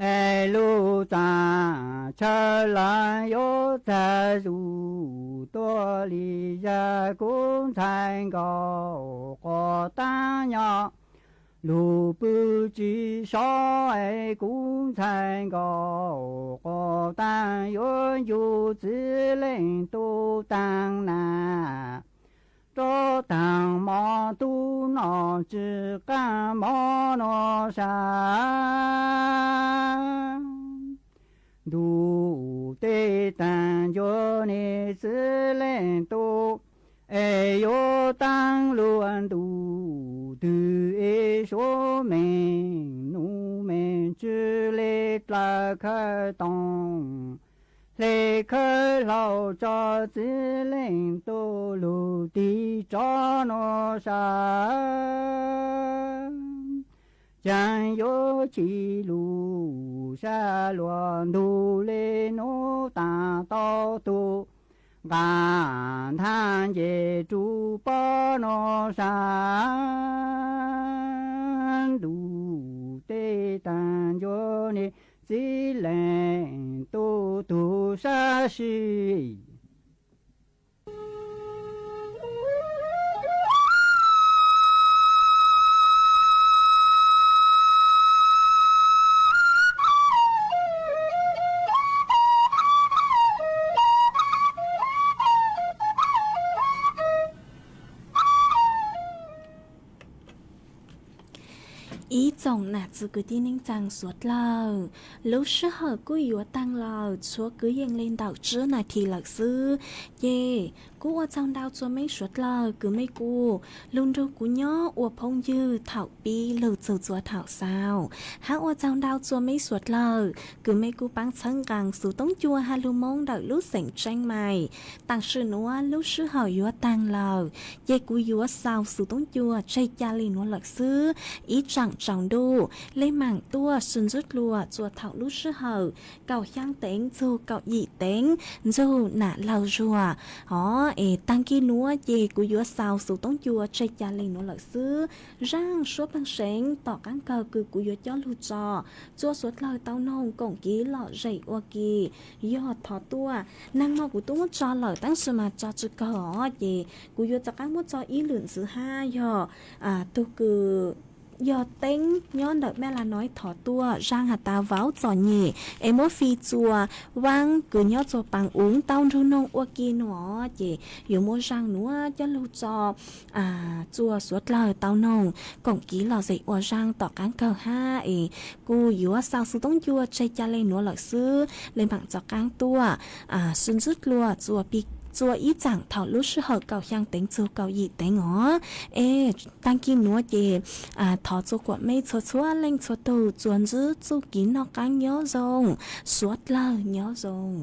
Es lub txaj chaw lawv yuav txag zuj tuaj li zag kuv ntxhais nkaus quas taag nyob lug pw tsi sov es kuv ntxhais nkaus quas taag yuav ncu txiv leej tub taag nag rov taag mov tub noj tsi qaab mov nuav sab. Ntuj teb taag ncua niag txiv leej tub, es yuav taag lug ntuj twg es suav meej num meej tswv le dlawg khawb toom hle khawb hlau tso txiv leej tub lug tig rov nuav sab. Caag yuav chim lug sab luas ntug le nuav taag tau tug nqaj nthab nce rua pob nuav sab. Ntuj teb taag ncua niag txiv leej tub tug sab sim. Ib tsoom nam txiv kwv tij neej tsaa suav dlawg, lub sij hawm kuj yuav taag lawm, tshuav kwv yees le ntawm tsib nas this lawm xwb. Ces kuj ua tsaug ntau txhua mej suav dlawg kws mej kuj lug nrug kuv nyob ua phooj ywg thaum pib lug txug txua thaum xaus, hab ua tsaug ntau txhua mej suav dlawg kws mej kuj paab txhawb nqaa Xov Toob Cua has lug Moob ntawm lub xeem Tseeb Maim. Taam sim nuav lub sij hawm yuav taag lawm, ces kuv yuav xaus Xov Toob Cua tseg ca le nuav lawm xwb. Ib tsaam tsaus ntuj le maam tuaj sw ntsuj dlua txua thaum lub sij hawm kaum xyaa teev txug kaum yim teev ntxug nam laug zuag. Hov es taag kis nuav ces kuv yuav xaus Xov Toob Cua tseg ca le nuav lawm xwb. Zaaj suab paag seev tom qaab kawg kws kuv yuav coj lug tso txua suav dlawg tau noog koom kiv lom zem ua ke. Yog thov tuaj, naag no kuv tub muab tso lawm tab sis mas tso tsi kawg os, ces kuv yuav rov qaab muab tso ib lwm ntxiv hab. Yog tug kws yog teeb nyob ntawm mej la noib thov tuaj, zaaj has tas Vauv Txom Nyem, es muab fij txua Vaab kws nyob txua Paas Uv tau nrug noog ua ke no, ces yuav muab zaaj nuav coj lug tso txua suav dlawg tau noog koom kiv lom zem ua zaaj tom qaab kawg hab es kuj yuav xaus Xov Toob Cua tseg ca le nuav lawm xwb. Le maam rov qaab tuaj sw ntsuj dlua txua pig Txua ib txaam thaum lub sij hawm kaum xyaa teev txug kaum yim teev os. Es taag kis nuav ces thov txua kuam mej txhua txhua leej txhua tug txuas ntsib txuj kev noj qaab nyob zoo, suav dlawg nyob zoo.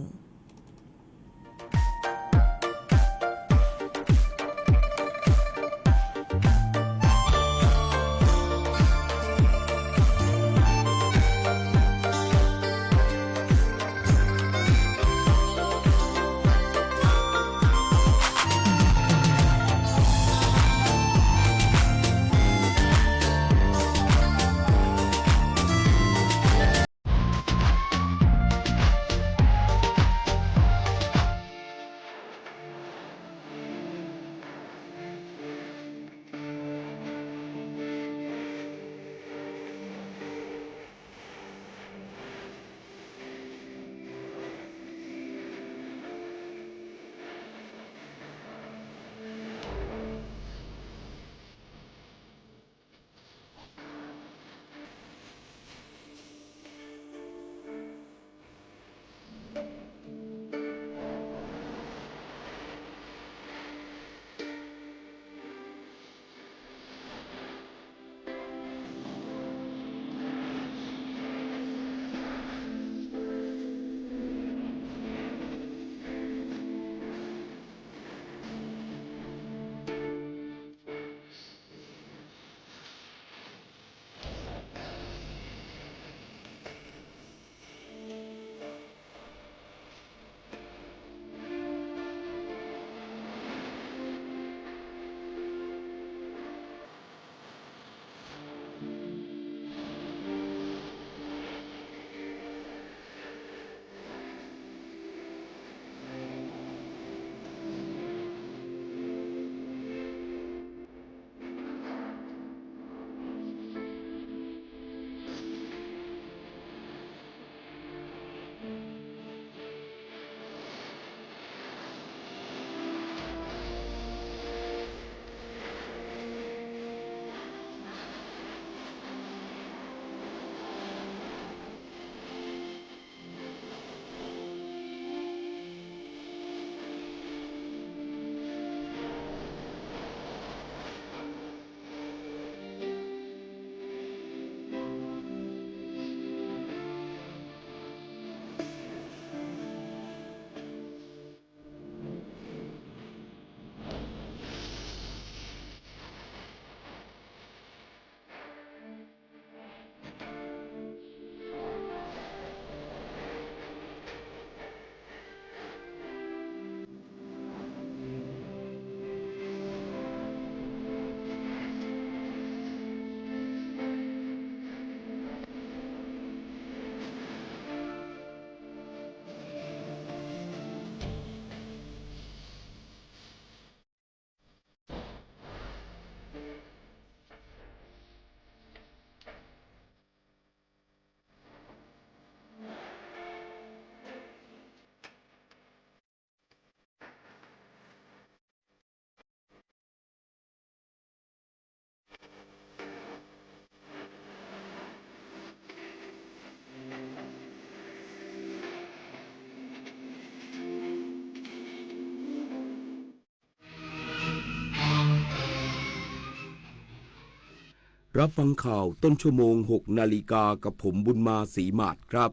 รับฟังข่าวต้นชั่วโมง หกนาฬิกา กับผม บุญมา ศรีหมาด ครับ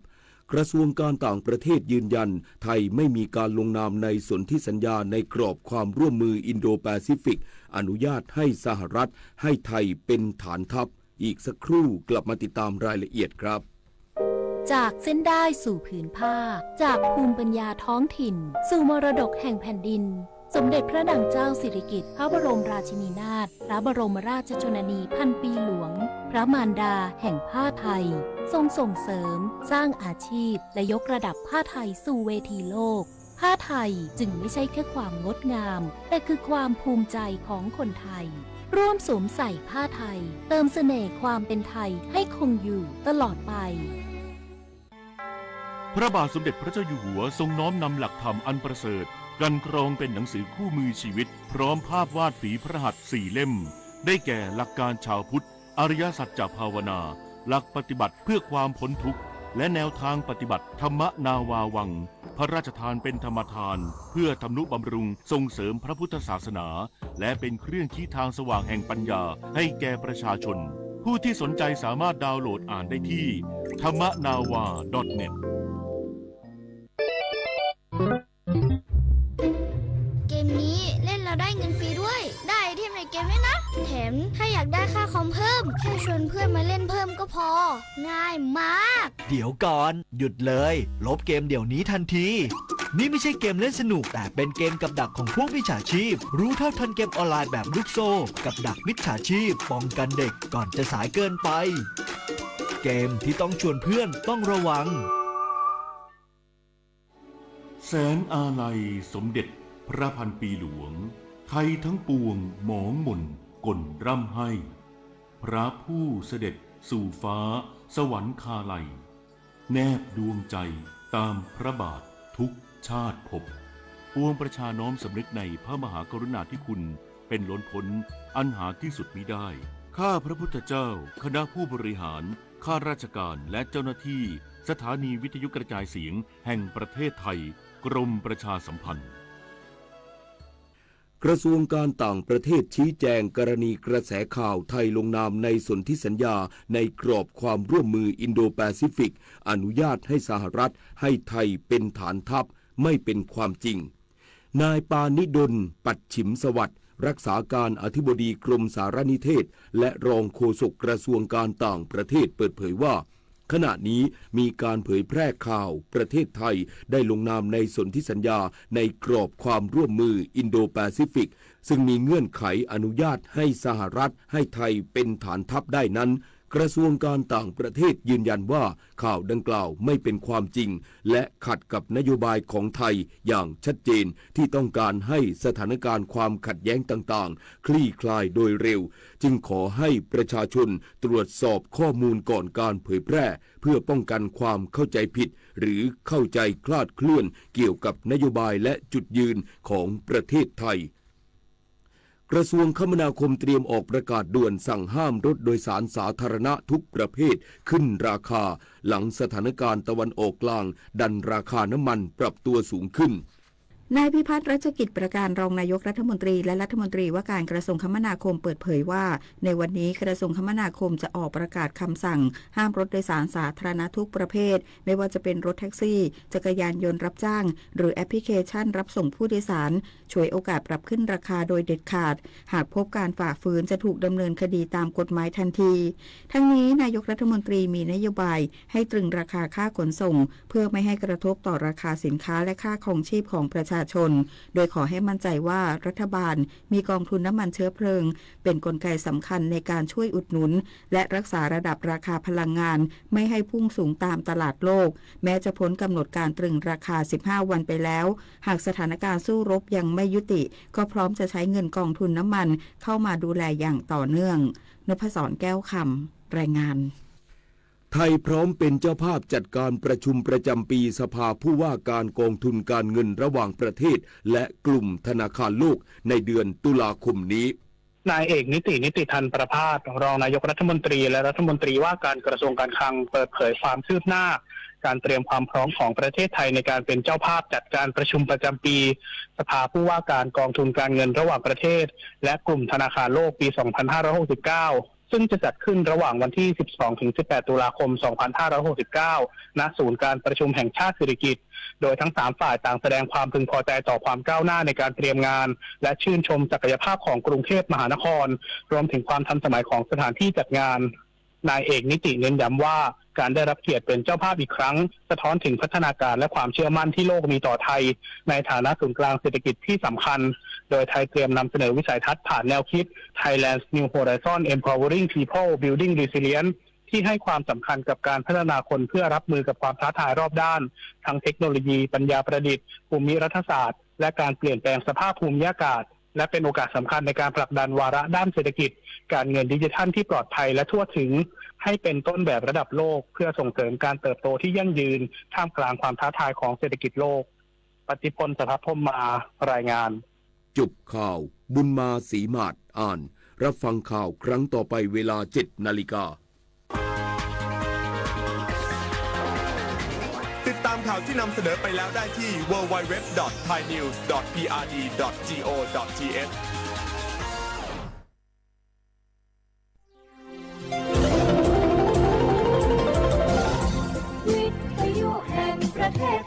กระทรวงการต่างประเทศยืนยัน ไทยไม่มีการลงนามในสนธิสัญญาในกรอบความร่วมมืออินโดแปซิฟิก อนุญาตให้สหรัฐให้ไทยเป็นฐานทัพ อีกสักครู่กลับมาติดตามรายละเอียดครับ จากเส้นด้ายสู่ผืนผ้า จากภูมิปัญญาท้องถิ่น สู่มรดกแห่งแผ่นดิน สมเด็จพระนางเจ้าสิริกิติ์ พระบรมราชินีนาถ พระบรมราชชนนีพันปีหลวง พระมารดาแห่งผ้าไทย ทรงส่งเสริม สร้างอาชีพ และยกระดับผ้าไทยสู่เวทีโลก ผ้าไทยจึงไม่ใช่แค่ความงดงาม แต่คือความภูมิใจของคนไทย ร่วมสวมใส่ผ้าไทย เติมเสน่ห์ความเป็นไทยให้คงอยู่ตลอดไป พระบาทสมเด็จพระเจ้าอยู่หัวทรงน้อมนำหลักธรรมอันประเสริฐ กลั่นกรองเป็นหนังสือคู่มือชีวิต พร้อมภาพวาดฝีพระหัตถ์สี่เล่ม ได้แก่ หลักการชาวพุทธ อริยสัจจะภาวนา หลักปฏิบัติเพื่อความพ้นทุกข์ และแนวทางปฏิบัติธรรมนาวาวัง พระราชทานเป็นธรรมทาน เพื่อทำนุบำรุงส่งเสริมพระพุทธศาสนา และเป็นเครื่องชี้ทางสว่างแห่งปัญญาให้แก่ประชาชน ผู้ที่สนใจสามารถดาวน์โหลดอ่านได้ที่ ธรรมนาวา ดอท เน็ต เกมนี้เล่นแล้วได้เงินฟรีด้วย ได้ไอเทมในเกมด้วยนะ แถมถ้าอยากได้ค่าคอมเพิ่ม แค่ชวนเพื่อนมาเล่นเพิ่มก็พอ ง่ายมาก เดี๋ยวก่อน หยุดเลย ลบเกมเดี๋ยวนี้ทันที นี่ไม่ใช่เกมเล่นสนุก แต่เป็นเกมกับดักของพวกมิจฉาชีพ รู้เท่าทันเกมออนไลน์แบบลูกโซ่ กับดักมิจฉาชีพ ป้องกันเด็กก่อนจะสายเกินไป เกมที่ต้องชวนเพื่อนต้องระวัง แสงอาลัยสมเด็จพระพันปีหลวง ไทยทั้งปวงหมองหม่นก่นร่ำไห้ พระผู้เสด็จสู่ฟ้าสวรรคาลัย แนบดวงใจตามพระบาททุกชาติภพ ปวงประชาน้อมสำนึกในพระมหากรุณาธิคุณเป็นล้นพ้นอันหาที่สุดมิได้ ข้าพระพุทธเจ้า คณะผู้บริหาร ข้าราชการ และเจ้าหน้าที่ สถานีวิทยุกระจายเสียงแห่งประเทศไทย กรมประชาสัมพันธ์ กระทรวงการต่างประเทศชี้แจงกรณีกระแสข่าวไทยลงนามในสนธิสัญญาในกรอบความร่วมมืออินโดแปซิฟิก อนุญาตให้สหรัฐให้ไทยเป็นฐานทัพ ไม่เป็นความจริง นายปานิดล ปัดฉิมสวัสดิ์ รักษาการอธิบดีกรมสารนิเทศ และรองโฆษกกระทรวงการต่างประเทศเปิดเผยว่า ขณะนี้มีการเผยแพร่ข่าวประเทศไทยได้ลงนามในสนธิสัญญาในกรอบความร่วมมืออินโดแปซิฟิก ซึ่งมีเงื่อนไขอนุญาตให้สหรัฐให้ไทยเป็นฐานทัพได้นั้น กระทรวงการต่างประเทศยืนยันว่าข่าวดังกล่าวไม่เป็นความจริง และขัดกับนโยบายของไทยอย่างชัดเจนที่ต้องการให้สถานการณ์ความขัดแย้งต่างๆ คลี่คลายโดยเร็ว จึงขอให้ประชาชนตรวจสอบข้อมูลก่อนการเผยแพร่ เพื่อป้องกันความเข้าใจผิด หรือเข้าใจคลาดเคลื่อนเกี่ยวกับนโยบายและจุดยืนของประเทศไทย กระทรวงคมนาคมเตรียมออกประกาศด่วนสั่งห้ามรถโดยสารสาธารณะทุกประเภทขึ้นราคา หลังสถานการณ์ตะวันออกกลางดันราคาน้ำมันปรับตัวสูงขึ้น นายพิพัฒน์ รัชกิจประการ รองนายกรัฐมนตรีและรัฐมนตรีว่าการกระทรวงคมนาคมเปิดเผยว่า ในวันนี้กระทรวงคมนาคมจะออกประกาศคำสั่งห้ามรถโดยสารสาธารณะทุกประเภท ไม่ว่าจะเป็นรถแท็กซี่ จักรยานยนต์รับจ้าง หรือแอปพลิเคชันรับส่งผู้โดยสาร ฉวยโอกาสปรับขึ้นราคาโดยเด็ดขาด หากพบการฝ่าฝืนจะถูกดำเนินคดีตามกฎหมายทันที ทั้งนี้นายกรัฐมนตรีมีนโยบายให้ตรึงราคาค่าขนส่ง เพื่อไม่ให้กระทบต่อราคาสินค้าและค่าครองชีพของประชาชน โดยขอให้มั่นใจว่ารัฐบาลมีกองทุนน้ำมันเชื้อเพลิง เป็นกลไกสำคัญในการช่วยอุดหนุน และรักษาระดับราคาพลังงาน ไม่ให้พุ่งสูงตามตลาดโลก แม้จะพ้นกำหนดการตรึงราคา สิบห้า วันไปแล้ว หากสถานการณ์สู้รบยังไม่ยุติ ก็พร้อมจะใช้เงินกองทุนน้ำมันเข้ามาดูแลอย่างต่อเนื่อง นพศร แก้วคำ รายงาน ไทยพร้อมเป็นเจ้าภาพจัดการประชุมประจำปีสภาผู้ว่าการกองทุนการเงินระหว่างประเทศ และกลุ่มธนาคารโลกในเดือนตุลาคมนี้ นายเอกนิติ นิติธันประภาส รองนายกรัฐมนตรีและรัฐมนตรีว่าการกระทรวงการคลัง เปิดเผยความคืบหน้าการเตรียมความพร้อมของประเทศไทยในการเป็นเจ้าภาพจัดการประชุมประจำปีสภาผู้ว่าการกองทุนการเงินระหว่างประเทศ และกลุ่มธนาคารโลกปี สองพันห้าร้อยหกสิบเก้า ซึ่งจะจัดขึ้นระหว่างวันที่ สิบสองถึงสิบแปด ตุลาคม สองพันห้าร้อยหกสิบเก้า ณ ศูนย์การประชุมแห่งชาติสิริกิติ์ โดยทั้งสามฝ่ายต่างแสดงความพึงพอใจต่อความก้าวหน้าในการเตรียมงาน และชื่นชมศักยภาพของกรุงเทพมหานคร รวมถึงความทันสมัยของสถานที่จัดงาน นายเอกนิติเน้นย้ำว่า การได้รับเกียรติเป็นเจ้าภาพอีกครั้ง สะท้อนถึงพัฒนาการและความเชื่อมั่นที่โลกมีต่อไทย ในฐานะศูนย์กลางเศรษฐกิจที่สำคัญ โดยไทยเตรียมนำเสนอวิสัยทัศน์ผ่านแนวคิด Thailand's New Horizon: Empowering People, Building Resilience ที่ให้ความสำคัญกับการพัฒนาคนเพื่อรับมือกับความท้าทายรอบด้าน ทั้งเทคโนโลยี ปัญญาประดิษฐ์ ภูมิรัฐศาสตร์ และการเปลี่ยนแปลงสภาพภูมิอากาศ และเป็นโอกาสสำคัญในการผลักดันวาระด้านเศรษฐกิจ การเงินดิจิทัลที่ปลอดภัยและทั่วถึง ให้เป็นต้นแบบระดับโลก เพื่อส่งเสริมการเติบโตที่ยั่งยืน ท่ามกลางความท้าทายของเศรษฐกิจโลก ปฏิพล สภพพรหมมา รายงาน จบข่าว บุญมา ศรีหมาด อ่าน รับฟังข่าวครั้งต่อไปเวลา เจ็ดนาฬิกา ข่าวที่นำเสนอไปแล้วได้ที่ ดับเบิลยู ดับเบิลยู ดับเบิลยู ดอท ไทยนิวส์ ดอท พีอาร์ดี ดอท จี โอ ดอท ที เอช